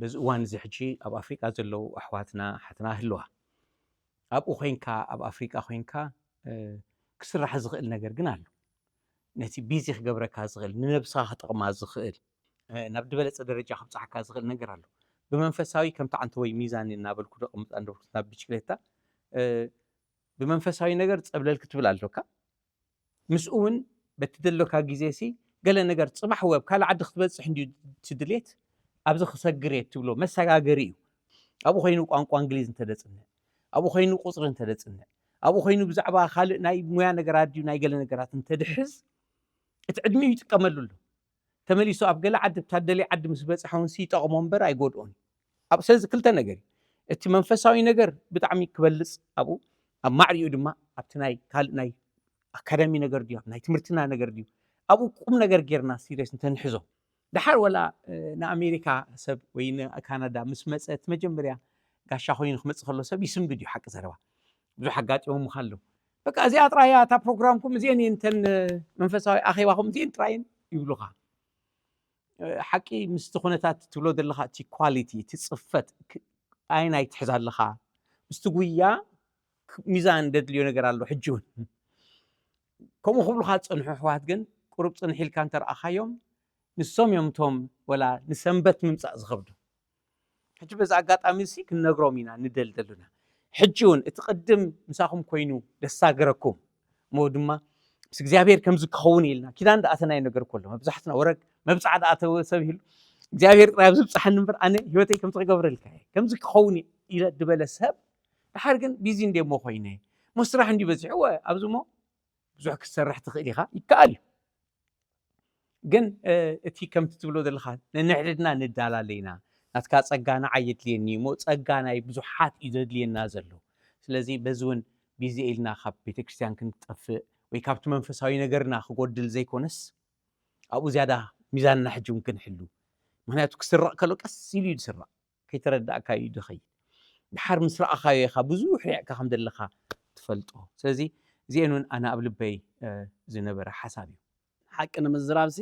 በዚ እዋን እዚ ሕጂ ኣብ ኣፍሪቃ ዘለዉ ኣሕዋትና ሓትና ህልዋ ኣብኡ ኮይንካ ኣብ ኣፍሪቃ ኮይንካ ክስራሕ ዝኽእል ነገር ግን ኣሎ። ነቲ ቢዚ ክገብረካ ዝኽእል ንነብስኻ ክጠቕማ ዝኽእል ናብ ዝበለፀ ደረጃ ክብፅሓካ ዝኽእል ነገር ኣሎ። ብመንፈሳዊ ከምቲ ዓንተ ወይ ሚዛን እናበልኩ ደቕምጣ እንደበልኩ ናብ ብሽክሌታ ብመንፈሳዊ ነገር ፀብለል ክትብል ኣለካ። ምስኡ እውን በቲ ዘለካ ግዜ ሲ ገለ ነገር ፅባሕ ወብ ካልእ ዓዲ ክትበፅሕ እንድዩ ትድሌት ኣብዚ ክሰግር እየ ትብሎ መሰጋገሪ እዩ። ኣብኡ ኮይኑ ቋንቋ እንግሊዝ እንተደፅንዕ፣ ኣብኡ ኮይኑ ቁፅሪ እንተደፅንዕ፣ ኣብኡ ኮይኑ ብዛዕባ ካልእ ናይ ሙያ ነገራት ድዩ ናይ ገለ ነገራት እንተድሕዝ እቲ ዕድሚኡ ይጥቀመሉ ኣሎ። ተመሊሱ ኣብ ገለ ዓዲ ብታደለይ ዓዲ ምስ በፅሐ እውን ሲ ይጠቕሞ እምበር ኣይጎድኦን። ኣብ ስለዚ ክልተ ነገር እዩ። እቲ መንፈሳዊ ነገር ብጣዕሚ ክበልፅ ኣብኡ ኣብ ማዕሪኡ ድማ ኣብቲ ናይ ካልእ ናይ ኣካዳሚ ነገር ድዩ ናይ ትምህርትና ነገር ድዩ ኣብኡ ቁም ነገር ጌርና ሲሪየስ እንተንሕዞ ድሓር ወላ ንኣሜሪካ ሰብ ወይ ንካናዳ ምስ መፀ እቲ መጀመርያ ጋሻ ኮይኑ ክመፅእ ከሎ ሰብ ይስንብድ እዩ ሓቂ ዘረባ ብዙሕ ኣጋጢሞም ኣሎ በቃ እዚኣ ጥራያ እታ ፕሮግራምኩም እዚአን እየን እተን መንፈሳዊ ኣኼባኹም እዚአን ጥራየን ይብሉኻ ሓቂ ምስቲ ኩነታት ትብሎ ዘለኻ እቲ ኳሊቲ እቲ ፅፈት ኣይ ናይ ትሕዝ ኣለኻ ምስቲ ጉያ ሚዛን ደድልዮ ነገር ኣሎ ሕጂ እውን ከምኡ ክብሉካ ዝፀንሑ ኣሕዋት ግን ቁሩብ ፅንሕ ኢልካ እንተረኣኻዮም ንሶም እዮም እቶም ወላ ንሰንበት ምምፃእ ዝኸብዱ ሕጂ በዚ ኣጋጣሚ እዚ ክንነግሮም ኢና ንደልደሉና ሕጂ እውን እቲ ቅድም ምሳኹም ኮይኑ ደሳገረኩም እሞ ድማ ምስ እግዚኣብሔር ከምዚ ክኸውን ኢልና ኪዳን ደኣተናይ ነገር ከሎ መብዛሕትና ወረግ መብፃዕ ደኣተወ ሰብ ኢሉ እግዚኣብሔር ጥራይ ኣብዚ ብፅሓኒ እምበር ኣነ ህይወተይ ከምዚ ክገብረልካ እየ ከምዚ ክኸውን ኢለ ድበለ ሰብ ድሓር ግን ቢዚ እንደ እሞ ኮይነ ሞ ስራሕ እንዲ በዚሑ ወ ኣብዚ እሞ ብዙሕ ክትሰርሕ ትኽእል ኢኻ ይከኣል እዩ ግን እቲ ከምቲ ትብሎ ዘለኻ ንንሕድድና ንዳላለይና ናትካ ጸጋ ንዓይ የድልየኒ እሞ ጸጋ ናይ ብዙሓት እዩ ዘድልየና ዘሎ ስለዚ በዚ እውን ግዜ ኢልና ካብ ቤተክርስትያን ክንጠፍእ ወይ ካብቲ መንፈሳዊ ነገርና ክጎድል ዘይኮነስ ኣብኡ ዝያዳ ሚዛንና ሕጂ እውን ክንሕሉ ምክንያቱ ክስረቕ ከሎ ቀስ ኢሉ እዩ ዝስረቕ ከይተረዳእካ እዩ ዝኸይድ ድሓር ምስ ረኣኻዮ ኢኻ ብዙሕ ሪዕካ ከም ዘለኻ ትፈልጦ ስለዚ እዚአን እውን ኣነ ኣብ ልበይ ዝነበረ ሓሳብ እዩ ሓቂ ንምዝራብሲ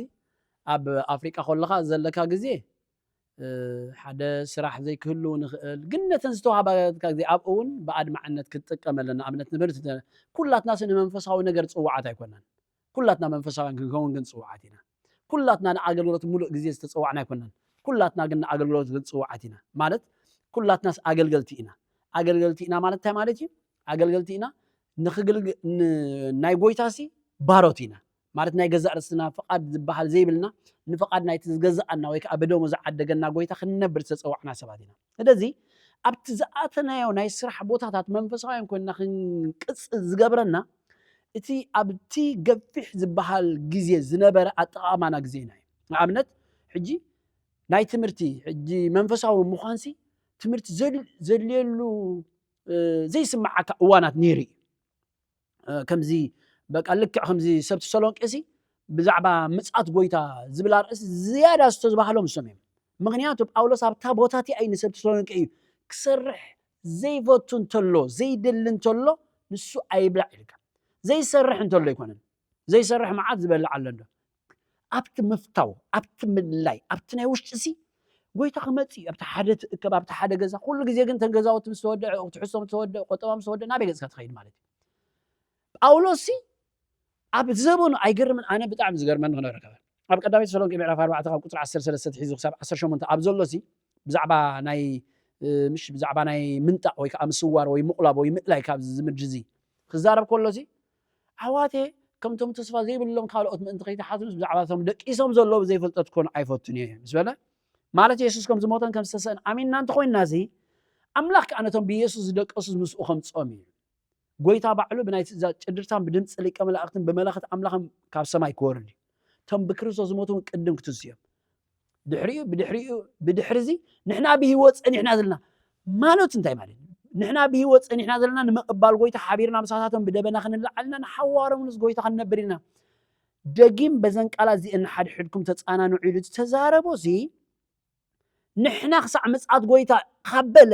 ኣብ ኣፍሪቃ ከለኻ ዘለካ ግዜ ሓደ ስራሕ ዘይክህልው ንኽእል ግን ነተን ዝተዋህባካ ግዜ ኣብኡ እውን ብኣድማዕነት ክትጥቀመለን ንኣብነት ንብርት ኩላትናስ ንመንፈሳዊ ነገር ፅዋዓት ኣይኮናን ኩላትና መንፈሳውያን ክንከውን ግን ፅዋዓት ኢና ኩላትና ንኣገልግሎት ሙሉእ ግዜ ዝተፀዋዕና ኣይኮናን ኩላትና ግን ንኣገልግሎት ግን ፅዋዓት ኢና ማለት ኩላትናስ ኣገልገልቲ ኢና ኣገልገልቲ ኢና ማለት እንታይ ማለት እዩ ኣገልገልቲ ኢና ናይ ጎይታሲ ባሮት ኢና ማለት ናይ ገዛእ ርእስና ፍቓድ ዝበሃል ዘይብልና ንፍቓድ ናይቲ ዝገዛኣና ወይ ከዓ ብደሙ ዝዓደገና ጎይታ ክንነብር ዝተፀዋዕና ሰባት ኢና ስለዚ ኣብቲ ዝኣተናዮ ናይ ስራሕ ቦታታት መንፈሳውያን ኮይንና ክንቅፅል ዝገብረና እቲ ኣብቲ ገፊሕ ዝበሃል ግዜ ዝነበረ ኣጠቓቕማና ግዜና እዩ ንኣብነት ሕጂ ናይ ትምህርቲ ሕጂ መንፈሳዊ ምዃንሲ ትምህርቲ ዘድልየሉ ዘይስምዓካ እዋናት ነይሩ እዩ ከምዚ በቃ ልክዕ ከምዚ ሰብ ተሰሎንቄሲ ብዛዕባ ምጻት ጎይታ ዝብል ኣርእስቲ ዝያዳ ዝተዝባህሎም እሶም እዮም ምክንያቱ ጳውሎስ ኣብታ ቦታ እቲኣ እዩ ንሰብ ተሰሎንቄ እዩ ክሰርሕ ዘይፈቱ እንተሎ ዘይደሊ እንተሎ ንሱ ኣይብላዕ ኢልካ ዘይሰርሕ እንተሎ ኣይኮነን ዘይሰርሕ መዓት ዝበልዕ ኣሎ እንዶ ኣብቲ ምፍታው ኣብቲ ምድላይ ኣብቲ ናይ ውሽጢ ሲ ጎይታ ክመፅ እዩ ኣብቲ ሓደ ትእከብ ኣብቲ ሓደ ገዛ ኩሉ ግዜ ግን ተን ገዛውቲ ምስ ተወደአ ትሕሶ ምስ ተወደአ ቆጠባ ምስ ተወደአ ናበይ ገፅካ ትኸይድ ማለት እዩ ጳውሎስ ሲ ኣብ ዘበኑ ኣይገርምን ኣነ ብጣዕሚ ዝገርመኒ ክነግረካ ኣብ ቀዳማይ ተሰሎንቄ ምዕራፍ ኣርባዕተ ካብ ቁፅሪ ዓሰርተ ሰለስተ ትሒዙ ክሳብ ዓሰርተ ሸሞንተ ኣብ ዘሎ ሲ ብዛዕባ ናይ ምሽ ብዛዕባ ናይ ምንጣቕ ወይ ከዓ ምስዋር ወይ ምቑላብ ወይ ምእላይ ካብ ዝምድሪ እዚ ክዛረብ ከሎ ሲ ኣሕዋቴ ከምቶም ተስፋ ዘይብሎም ካልኦት ምእንቲ ከይትሓትኑስ ብዛዕባ ቶም ደቂሶም ዘለዉ ብዘይፈልጠት ክኾኑ ኣይፈቱን እየ ምስ በለ ማለት የሱስ ከም ዝሞተን ከም ዝተሰእን ኣሚንና እንተኮይንና እዚ ኣምላኽ ከዓ ነቶም ብየሱስ ዝደቀሱስ ምስኡ ከምፅኦም እዩ ጎይታ ባዕሉ ብናይ ትእዛዝ ጭድርታን ብድምፂ ሊቀ መላእክትን ብመለኸት ኣምላኽን ካብ ሰማይ ክወርድ እዩ ቶም ብክርስቶስ ዝሞቱ እውን ቅድም ክትንስዮም ድሕሪኡ ብድሕሪኡ ብድሕሪ እዚ ንሕና ብህይወት ፀኒሕና ዘለና ማለት እንታይ ማለት ንሕና ብህይወት ፀኒሕና ዘለና ንምቕባል ጎይታ ሓቢርና ምሳታቶም ብደበና ክንለዓልና ንሓዋሮም ምስ ጎይታ ክንነብር ኢና ደጊም በዘን ቃላት እዚአን ንሓድሕድኩም ተፃናንዑ ኢሉ ዝተዛረቦ እዚ ንሕና ክሳዕ ምፅኣት ጎይታ ካብ በለ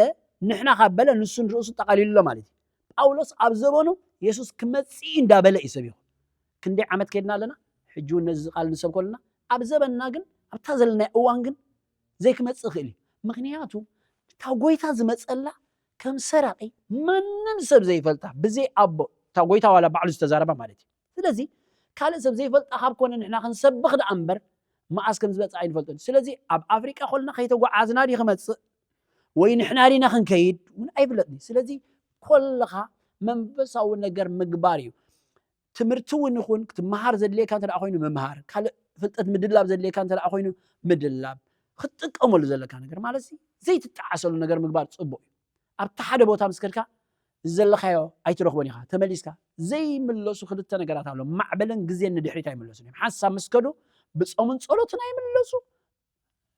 ንሕና ካብ በለ ንሱ ንርእሱ ጠቓሊሉ ኣሎ ማለት እዩ ጳውሎስ ኣብ ዘበኑ የሱስ ክመፅእ እንዳበለ እዩ ሰብ ይኹን ክንደይ ዓመት ከድና ኣለና ሕጂ እውን ነዚ ቃል ንሰብ ከለና ኣብ ዘበንና ግን ኣብታ ዘለናዮ እዋን ግን ዘይክመጽእ ይኽእል እዩ። ምኽንያቱ እታ ጎይታ ዝመጸላ ከም ሰራቒ ማንም ሰብ ዘይፈልጣ ብዘይ ኣቦ እታ ጎይታ ዋላ ባዕሉ ዝተዛረባ ማለት እዩ። ስለዚ ካልእ ሰብ ዘይፈልጣ ካብ ኮነ ንሕና ክንሰብኽ ደኣ እምበር መዓስ ከም ዝመጽእ ኣይንፈልጦን። ስለዚ ኣብ ኣፍሪቃ ኮልና ከይተጓዓዝና ድዩ ክመጽእ ወይ ንሕና ዲና ክንከይድ እውን ኣይፍለጥን እዩ። ስለዚ ኮለኻ መንፈሳዊ ነገር ምግባር እዩ። ትምህርቲ እውን ይኹን ክትመሃር ዘድልየካ እንተ ኮይኑ ምምሃር፣ ካልእ ፍልጠት ምድላብ ዘድልየካ እንተ ኮይኑ ምድላብ፣ ክትጥቀመሉ ዘለካ ነገር ማለት ዘይትጠዓሰሉ ነገር ምግባር ፅቡቅ እዩ። ኣብቲ ሓደ ቦታ ምስ ከድካ ዘለካዮ ኣይትረኽቦን ኢኻ። ተመሊስካ ዘይምለሱ ክልተ ነገራት ኣሎ። ማዕበልን ግዜን ንድሕሪት ኣይምለሱን እዮም። ሓንሳብ ምስ ከዱ ብፆምን ፀሎትን ኣይምለሱ፣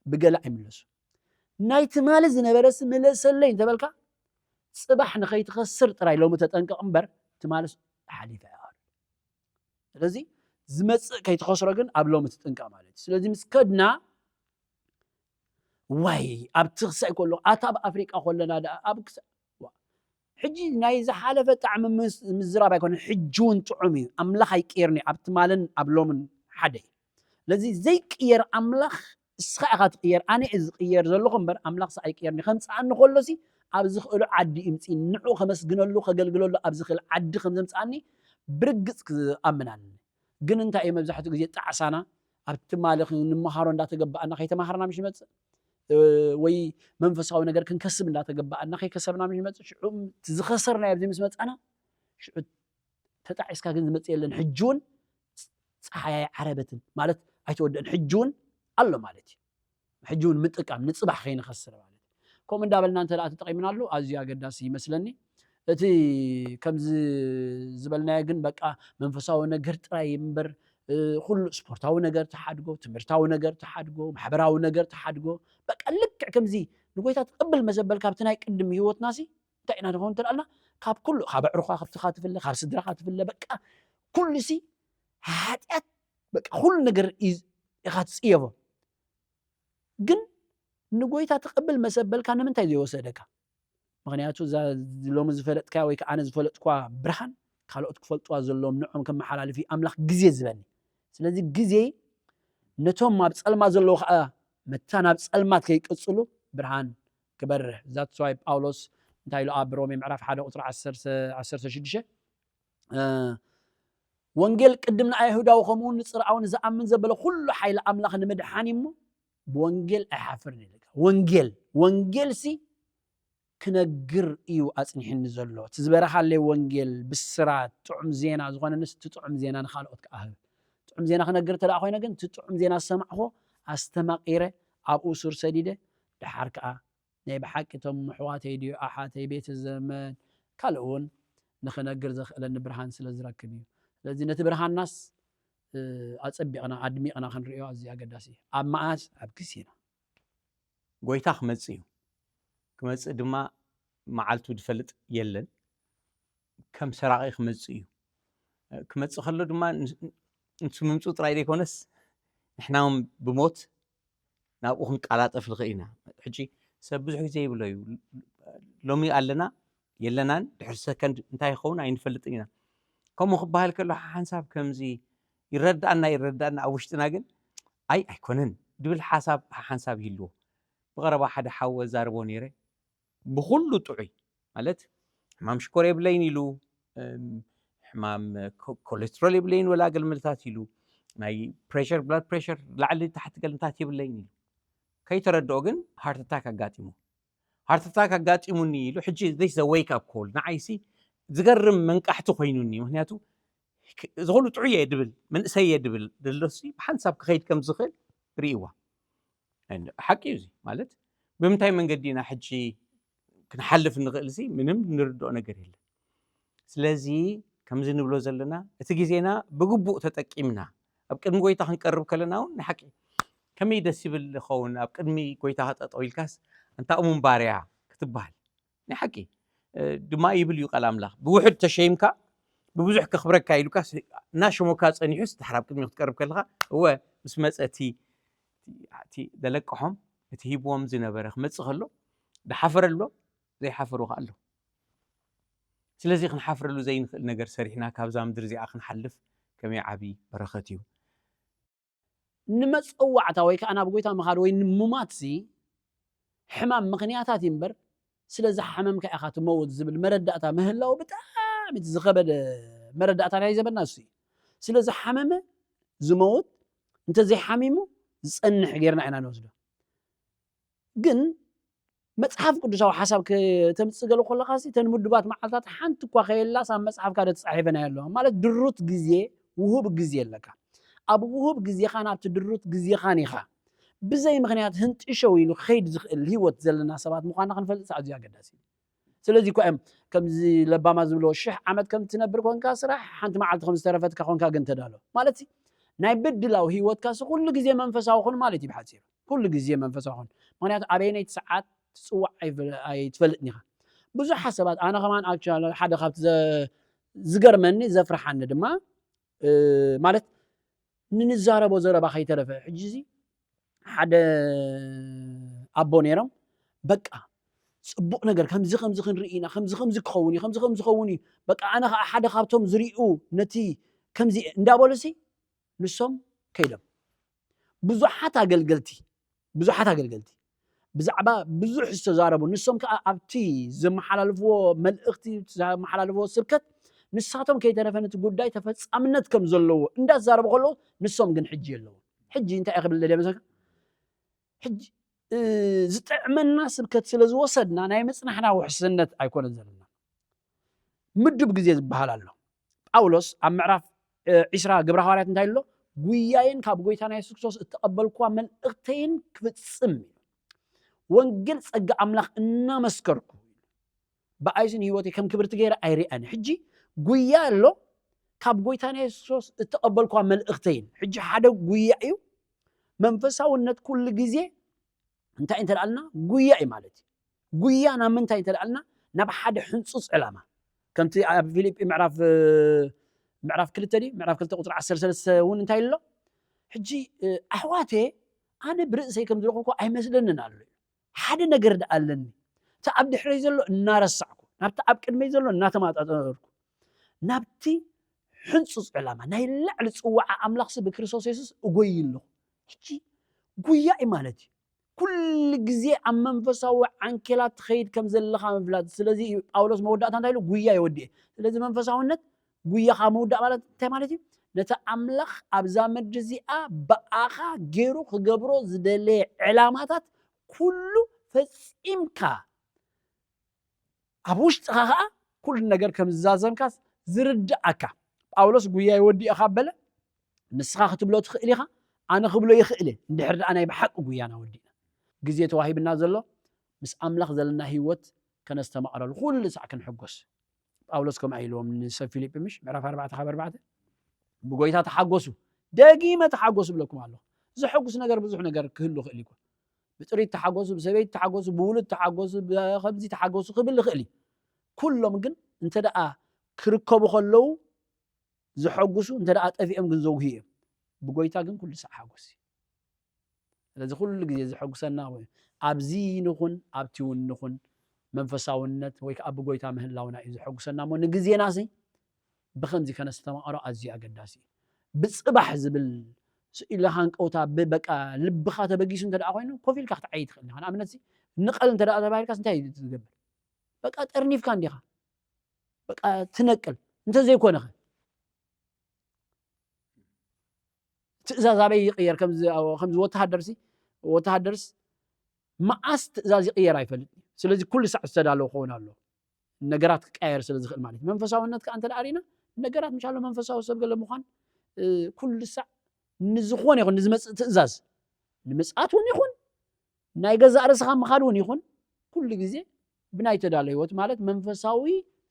ብገለ ኣይምለሱ። ናይ ትማሊ ዝነበረሲ ምለሰለይ እንተበልካ ፅባሕ ንኸይትኸስር ጥራይ ሎሚ ተጠንቀቕ እምበር ትማልስ ሓሊፈ እያ። ስለዚ ዝመፅእ ከይትኸስሮ ግን ኣብ ሎሚ ትጥንቀቕ ማለት እዩ። ስለዚ ምስ ከድና ዋይ ኣብቲ ክሳይ ከሎ ኣታ ኣብ ኣፍሪቃ ከለና ደኣ ኣብ ክሳ- ዋ፣ ሕጂ ናይ ዝሓለፈ ጣዕሚ ምስ- ምዝራብ ኣይኮነን። ሕጂ እውን ጥዑም እዩ። ኣምላኽ ኣይቅየርን እዩ ኣብ ትማልን ኣብ ሎምን ሓደ እዩ። ስለዚ ዘይቅየር ኣምላኽ እስኻ ኢኻ ትቅየር፣ ኣነ እየ ዝቅየር ዘለኹ እምበር ኣምላኽ ስኻ ኣይቅየርን እዩ። ከምፅኣኒ ከሎሲ ኣብ ዝኽእሉ ዓዲ ይምፅእ ንዑ ከመስግነሉ ከገልግለሉ ኣብ ዝኽእል ዓዲ ከም ዘምፅኣኒ ብርግፅ ክኣምን ኣለኒ። ግን እንታይ እዩ መብዛሕትኡ ግዜ ጣዕሳና ኣብ ትማሊ ክንመሃሮ እንዳተገባኣና ከይተማሃርና ምሽ ንመፅእ ወይ መንፈሳዊ ነገር ክንከስብ እንዳተገባኣና ከይከሰብና ምሽ ንመፅእ ሽዑ ዝኸሰርናዮ ኣብዚ ምስ መፃና ሽዑ ተጣዒስካ ግን ዝመፅእ የለን። ሕጂ እውን ፀሓይ ኣይዓረበትን ማለት ኣይተወደአን። ሕጂ እውን ኣሎ ማለት እዩ። ሕጂ እውን ምጥቃም ንፅባሕ ከይንኸስር ማለት እዩ። ከምኡ እንዳበልና እንተ ተጠቂምናሉ ኣዝዩ ኣገዳሲ ይመስለኒ። እቲ ከምዚ ዝበልናዮ ግን በቃ መንፈሳዊ ነገር ጥራይ እምበር ኩሉ ስፖርታዊ ነገር ተሓድጎ፣ ትምህርታዊ ነገር ተሓድጎ፣ ማሕበራዊ ነገር ተሓድጎ፣ በቃ ልክዕ ከምዚ ንጎይታ ትቅብል መሰበል ካብቲ ናይ ቅድም ህይወትና ሲ እንታይ ኢና ንኸውን እንተልኣልና ካብ ኩሉ ካብ ኣዕሩኻ ከብትኻ ትፍለ ካብ ስድራኻ ትፍለ በቃ ኩሉ ሲ ሓጢኣት በቃ ኩሉ ነገር ኢኻ ትፅየፎ። ግን ንጎይታ ትቅብል መሰበልካ ንምንታይ ዘይወሰደካ? ምክንያቱ እዛ ሎሚ ዝፈለጥካ ወይ ከዓ ኣነ ዝፈለጥኳ ብርሃን ካልኦት ክፈልጥዋ ዘለዎም ንዖም ከመሓላልፍ እዩ ኣምላኽ ግዜ ዝበኒ። ስለዚ ግዜ ነቶም ኣብ ፀልማ ዘለዉ ከዓ መታ ናብ ፀልማት ከይቅፅሉ ብርሃን ክበርህ። ዛትስዋይ ጳውሎስ እንታይ ኢሉ ኣብ ሮሜ ምዕራፍ ሓደ ቁፅሪ ዓሰርተ ሽዱሽተ ወንጌል ቅድም ንኣይሁዳዊ ከምኡውን ንፅርኣውን ዝኣምን ዘበለ ኩሉ ሓይሊ ኣምላኽ ንምድሓን እሞ ብወንጌል ኣይሓፍርን ይብል። ወንጌል ወንጌል ሲ ክነግር እዩ ኣፅኒሕኒ ዘሎ። እቲ ዝበረኻለይ ወንጌል ብስራት ጥዑም ዜና ዝኾነንስ እቲ ጥዑም ዜና ንኻልኦት ክኣህብ ጥዑም ዜና ክነግር እንተ ኮይነ ግን እቲ ጥዑም ዜና ዝሰማዕኹ ኣስተማቂረ ኣብኡ ሱር ሰዲደ ድሓር ከዓ ናይ ብሓቂ እቶም ኣሕዋተይ ድዩ ኣሓተይ ቤተ ዘመድ ካልእ እውን ንኽነግር ዘኽእለኒ ብርሃን ስለ ዝረክብ እዩ። ስለዚ ነቲ ብርሃንናስ ኣፀቢቕና ኣድሚቕና ክንሪኦ ኣዝዩ ኣገዳሲ እዩ። ኣብ መዓስ ኣብ ግዜና። ጎይታ ክመጽእ እዩ። ክመጽእ ድማ መዓልቱ ዝፈልጥ የለን። ከም ሰራቒ ክመጽእ እዩ። ክመጽእ ከሎ ድማ ንሱ ምምጽኡ ጥራይ ዘይኮነስ ንሕና እውን ብሞት ናብኡ ክንቀላጠፍ ንኽእል ኢና። ሕጂ ሰብ ብዙሕ ግዜ ይብሎ እዩ ሎሚ ኣለና የለናን ድሕሪ ሰከንድ እንታይ ይኸውን ኣይንፈልጥን ኢና። ከምኡ ክበሃል ከሎ ሓንሳብ ከምዚ ይረዳእና ይረዳእና ኣብ ውሽጥና ግን ኣይ ኣይኮነን ድብል ሓሳብ ሓንሳብ ይህልዎ። ብቐረባ ሓደ ሓው ኣዛርቦ ነይረ ብኹሉ ጥዑይ ማለት ሕማም ሽኮር የብለይን ኢሉ ሕማም ኮሌስትሮል የብለይን ወላ ኣገልመልታት ኢሉ ናይ ፕሬሸር ብላድ ፕሬሸር ላዕሊ ታሕቲ ገልምታት የብለይን ኢሉ ከይተረድኦ ግን ሃርት ኣታክ ኣጋጢሙ። ሃርት ኣታክ ኣጋጢሙኒ ኢሉ ሕጂ this is a wake up call ንዓይሲ ዝገርም መንቃሕቲ ኮይኑኒ። ምክንያቱ እዚ ኩሉ ጥዑይ እየ ድብል መንእሰይ እየ ድብል ደሎሲ ብሓንሳብ ክኸይድ ከም ዝኽእል ርእይዋ። ሓቂ እዩ እዚ ማለት ብምንታይ መንገዲ ኢና ሕጂ ክንሓልፍ እንኽእል ሲ ምንም ንርድኦ ነገር የለን። ስለዚ ከምዚ ንብሎ ዘለና እቲ ግዜና ብግቡእ ተጠቂምና ኣብ ቅድሚ ጎይታ ክንቀርብ ከለና እውን ንሓቂ ከመይ ደስ ይብል ይኸውን ኣብ ቅድሚ ጎይታ ከጠጠው ኢልካስ ኣንታ እሙን ባርያ ክትበሃል ናይ ሓቂ ድማ ይብል እዩ ቃል ኣምላኽ ብውሕድ ተሸይምካ ብብዙሕ ከኽብረካ ኢሉካስ እናሸሞካ ጸኒሑስ ድሓር ኣብ ቅድሚ ክትቀርብ ከለኻ እወ ምስ መጸ እቲ ዘለቅሖም እቲ ሂብዎም ዝነበረ ክመጽእ ከሎ ድሓፈረሎም ዘይሓፈሩ ከ ኣሎ። ስለዚ ክንሓፍረሉ ዘይንኽእል ነገር ሰሪሕና ካብዛ ምድሪ እዚኣ ክንሓልፍ ከመይ ዓቢ በረኸት እዩ። ንመጸዋዕታ ወይ ከዓ ናብ ጎይታ ምኻድ ወይ ንሙማት ሲ ሕማም ምኽንያታት እዩ እምበር፣ ስለ ዝሓመምካ ኢኻ ትመውት ዝብል መረዳእታ ምህላው ብጣዕሚ እቲ ዝኸበደ መረዳእታ ናይ ዘመንና እሱ እዩ። ስለ ዝሓመመ ዝመውት፣ እንተዘይሓሚሙ ዝጸንሕ ጌርና ኢና ንወስዶ። ግን መጽሓፍ ቅዱሳዊ ሓሳብ ከተምጽእ ገለ ከለኻ ሲ፣ እተን ምዱባት መዓልታት ሓንቲ እኳ ከየላስ ኣብ መጽሓፍካ ዶ ተጻሒፈን ኣየለዋ። ማለት ድሩት ግዜ፣ ውሁብ ግዜ ኣለካ። ኣብ ውሁብ ግዜኻ ናብቲ ድሩት ግዜኻን ኢኻ። ብዘይ ምኽንያት ህንጥሸው ኢሉ ክኸይድ ዝኽእል ህይወት ዘለና ሰባት ምዃንና ክንፈልጥ ኣዝዩ ኣገዳሲ እዩ። ስለዚ እኳ እዮም ከምዚ ለባማ ዝብልዎ፣ "ሽሕ ዓመት ከም ትነብር ኮንካ ስራሕ፣ ሓንቲ መዓልቲ ከም ዝተረፈትካ ኮንካ ግን ተዳሎ." ማለት ሲ፣ ናይ ብድላው ህይወትካ ሲ ኩሉ ግዜ መንፈሳዊ ኩን ማለት እዩ ብሓጺሩ። ኩሉ ግዜ መንፈሳዊ ኩን። ምኽንያቱ ኣበየነይቲ ሰዓት ትጽዋዕ ኣይፈ-፣ ኣይትፈልጥን ኢኻ። ብዙሓት ሰባት፣ ኣነ ከማን actually ሓደ ካብቲ ዘ-፣ ዝገርመኒ ዘፍርሓኒ ድማ፣ እ፣ ማለት ንንዛረቦ ዘረባ ከይተረፈ፣ ሕጂ እዚ ሓደ ኣቦ ነይሮም፣ በቃ ጽቡቕ ነገር ከምዚ ከምዚ ክንርኢ ኢና፣ ከምዚ ከምዚ ክኸውን እዩ፣ ከምዚ ከምዚ ክኸውን እዩ። በቃ ኣነ ኸዓ ሓደ ካብቶም ዝሪኡ ነቲ ከምዚ እንዳበሉሲ ንሶም ከይዶም። ብዙሓት ኣገልገልቲ፣ ብዙሓት ኣገልገልቲ ብዛዕባ ብዙሕ ዝተዛረቡ፣ ንሶም ከኣ ኣብቲ ዘመሓላልፍዎ መልእኽቲ፣ ዘመሓላልፍዎ ስብከት፣ ንሳቶም ከይተረፈ ነቲ ጉዳይ ተፈጻምነት ከም ዘለዎ እንዳዛረቡ ከለዉ፣ ንሶም ግን ሕጂ የለዉ። ሕጂ እንታይ እየ ክብል ደልየ መሰልካ? ሕጂ፣ እ፣ ዝጥዕመና ስብከት ስለ ዝወሰድና ናይ ምጽናሕና ውሕስነት ኣይኮነን ዘለና። ምዱብ ግዜ ዝበሃል ኣሎ። ጳውሎስ ኣብ ምዕራፍ፣ እ፣ ዒስራ ግብረ ሃዋርያት እንታይ ኣሎ? "ጉያይን ካብ ጎይታና የሱስ ክርስቶስ እተቐበልኩዋ መልእኽተይን ክፍጽም እዩ። ወንጌል ጸጋ ኣምላኽ እናመስከርኩ፣ ብኣይሲ ንህይወተይ ከም ክብርቲ ገይረ ኣይርእያን። ሕጂ ጉያ ኣሎ፣ ካብ ጎይታና የሱስ ክርስቶስ እተቐበልኩዋ መልእኽተይን." ሕጂ ሓደ ጉያ እዩ። መንፈሳውነት ኩሉ ግዜ እንታይ እንተ ደኣልና ጉያ እዩ ማለት እዩ። ጉያ ናብ ምንታይ እንተ ደኣልና ናብ ሓደ ሕንጹጽ ዕላማ። ከምቲ ኣብ ፊልጲ ምዕራፍ፣ ምዕራፍ ክልተ ድዩ? ምዕራፍ ክልተ ቁጽሪ ዓሰርተ ሰለስተ እውን እንታይ ኣሎ? "ሕጂ፣ እ፣ ኣሕዋቴ፣ ኣነ ብርእሰይ ከም ዝረኹብኩ ኣይመስለንን ኣሎ። ሓደ ነገር ደኣ ኣለኒ። እቲ ኣብ ድሕረይ ዘሎ እናረሳዕኩ፣ ናብቲ ኣብ ቅድመይ ዘሎ እናተማጣጠርኩ፣ ናብቲ ሕንጹጽ ዕላማ፣ ናይ ላዕሊ ጽዋዓ ኣምላኽሲ ብክርስቶስ የሱስ እጎይ ኣለኹ።" ሕጂ ጉያ እዩ ማለት እዩ። ኩሉ ግዜ ኣብ መንፈሳዊ ዓንኬላት ትኸይድ ከም ዘለኻ ምፍላጥ። ስለዚ እዩ ጳውሎስ መወዳእታ እንታይ ኢሉ? "ጉያ ይወድእ እየ።" ስለዚ መንፈሳውነት ጉያኻ ምውዳእ ማለት እንታይ ማለት እዩ? ነቲ ኣምላኽ ኣብዛ ምድሪ እዚኣ ብኣኻ ገይሩ ክገብሮ ዝደለየ ዕላማታት ኩሉ ፈጺምካ፣ ኣብ ውሽጥኻ ኸኣ ኩሉ ነገር ከም ዝዛዘምካስ ዝርድኣካ። ጳውሎስ "ጉያይ ወዲእኻ" በለ። ንስኻ ክትብሎ ትኽእል ኢኻ፣ ኣነ ክብሎ ይኽእል እየ፣ እንድሕር ደኣ ናይ ብሓቂ ጉያና ወዲእና። ግዜ ተዋሂብና ዘሎ ምስ ኣምላኽ ዘለና ህይወት ከነስተማቕረሉ፣ ኩሉ ሳዕ ክንሕጎስ። ጳውሎስ ከምኣ ኢልዎም ንሰብ ፊልጲ፣ ምሽ ምዕራፍ ኣርባዕተ ካብ ኣርባዕተ፣ "ብጎይታ ተሓጎሱ፣ ደጊመ ተሓጎሱ" ብለኩም ኣለኹ። ዘሐጉስ ነገር ብዙሕ ነገር ክህሉ ይኽእል እዩ። ብጥሪት ተሓጎሱ፣ ብሰበይቲ ተሓጎሱ፣ ብውሉድ ተሓጎሱ፣ ብኸምዚ ተሓጎሱ ክብል ይኽእል እዩ። ኩሎም ግን እንተ ደኣ ክርከቡ ከለዉ ዘሐጉሱ፣ እንተ ደኣ ጠፊኦም ግን ዘጉህዩ እዮም። ብጎይታ ግን ኩሉ ሳዕ ሓጎስ እዩ። ስለዚ ኩሉ ግዜ ዘሐጉሰና ወይ ኣብዚ ንኹን ኣብቲ እውን ንኹን መንፈሳውነት ወይ ከዓ ብጎይታ ምህላውና እዩ ዘሐጉሰና እሞ ንግዜና ሲ ብኸምዚ ከነስተማቕሮ ኣዝዩ ኣገዳሲ እዩ። ብጽባሕ ዝብል ስኢሉ ሃንቀውታ ብ-፣ በቃ ልብኻ ተበጊሱ እንተ ደኣ ኮይኑ ኮፍ ኢልካ ክትዓይ ትኽእል ኢኻ። ንኣብነት ሲ ንቐል እንተ ደኣ ተባሂልካስ እንታይ እዩ ዝገብር? በቃ ጠርኒፍካ እንዲኻ። በቃ ትነቅል። እንተ ዘይኮነኸ ትእዛዝ ኣበይ ይቕየር? ከምዚ፣ ከምዚ ወተሃደርሲ፣ ወተሃደርስ መዓስ ትእዛዝ ይቕየር ኣይፈልጥን እዩ። ስለዚ ኩሉ ሳዕ ዝተዳለወ ክኸውን ኣለዎ። ነገራት ክቀያየር ስለ ዝኽእል ማለት እዩ። መንፈሳውነት ከኣ እንተ ደኣ ርኢና፣ ነገራት ምሻሎ መንፈሳዊ ሰብ ገለ ምዃን፣ እ፣ ኩሉ ሳዕ ንዝኾነ ይኹን ንዝመጽእ ትእዛዝ፣ ንምጽኣት እውን ይኹን፣ ናይ ገዛእ ርእስኻ ምኻድ እውን ይኹን፣ ኩሉ ግዜ ብናይ ተዳሎ ህይወት ማለት መንፈሳዊ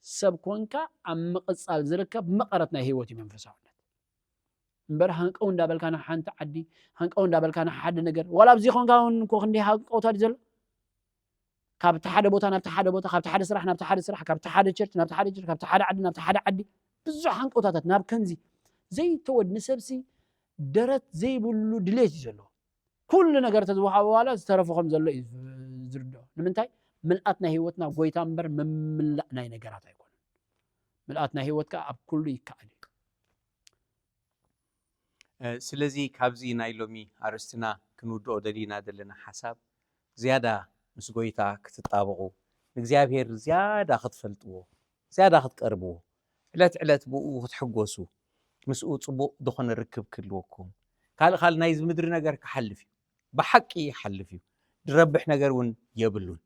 ሰብ ኮንካ ኣብ ምቕጻል ዝርከብ መቐረት ናይ ህይወት እዩ መንፈሳውነት። እምበር ሃንቀው እንዳበልካ ናብ ሓንቲ ዓዲ፣ ሃንቀው እንዳበልካ ናብ ሓደ ነገር፣ ዋላ ኣብዚ ኾንካ እውን እኮ ክንደይ ሃንቀውታ ድዩ ዘሎ? ካብቲ ሓደ ቦታ ናብቲ ሓደ ቦታ፣ ካብቲ ሓደ ስራሕ ናብቲ ሓደ ስራሕ፣ ካብቲ ሓደ ቸርች ናብቲ ሓደ ቸርች፣ ካብቲ ሓደ ዓዲ ናብቲ ሓደ ዓዲ፣ ብዙሕ ሃንቀውታታት ናብ ከምዚ ዘይተወድ-፣ ንሰብሲ ደረት ዘይብሉ ድሌት እዩ ዘለዎ። ኩሉ ነገር ተዝወሃቦ ዋላ ዝተረፎ ከም ዘሎ እዩ ዝ-፣ ዝርድኦ። ንምንታይ? ምልኣት ናይ ህይወትና ጎይታ እምበር ምምላእ ናይ ነገራት ኣይኮነን። ምልኣት ናይ ህይወት ከኣ ኣብ ኩሉ ይከኣል እዩ። ስለዚ ካብዚ ናይ ሎሚ ኣርእስትና ክንውድኦ ደሊና ዘለና ሓሳብ ዝያዳ ምስ ጎይታ ክትጣበቑ፣ ንእግዚኣብሔር ዝያዳ ክትፈልጥዎ፣ ዝያዳ ክትቀርብዎ፣ ዕለት ዕለት ብኡ ክትሕጎሱ፣ ምስኡ ጽቡቕ ዝኾነ ርክብ ክህልወኩም። ካልእ ካልእ ናይዚ ምድሪ ነገር ክሓልፍ እዩ፣ ብሓቂ ይሓልፍ እዩ፣ ድረብሕ ነገር እውን የብሉን።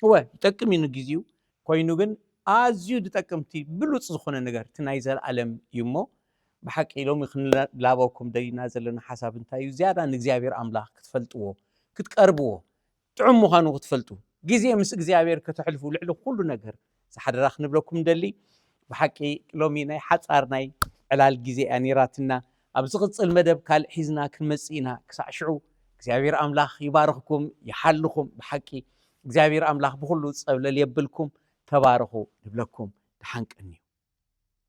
እወ ይጠቅም እዩ ንግዜኡ፣ ኮይኑ ግን ኣዝዩ ዝጠቅምቲ ብሉፅ ዝኾነ ነገር እቲ ናይ ዘለኣለም እዩ እሞ ብሓቂ ሎሚ ክንላበኩም ደሊና ዘለና ሓሳብ እንታይ እዩ? ዝያዳ ንእግዚኣብሔር ኣምላኽ ክትፈልጥዎ፣ ክትቀርብዎ፣ ጥዑም ምዃኑ ክትፈልጡ፣ ግዜ ምስ እግዚኣብሔር ከተሕልፉ ልዕሊ ኩሉ ነገር ዝሓደራ ክንብለኩም ደሊ። ብሓቂ ሎሚ ናይ ሓፃር ናይ ዕላል ግዜ እያ ነይራትና። ኣብ ዝቕፅል መደብ ካልእ ሒዝና ክንመፅእ ኢና። ክሳዕ ሽዑ እግዚኣብሔር ኣምላኽ ይባርኽኩም፣ ይሓልኹም። ብሓቂ እግዚኣብሔር ኣምላኽ ብኩሉ ፀብለል የብልኩም። ተባረኹ ንብለኩም። ደሓን ቀንዩ።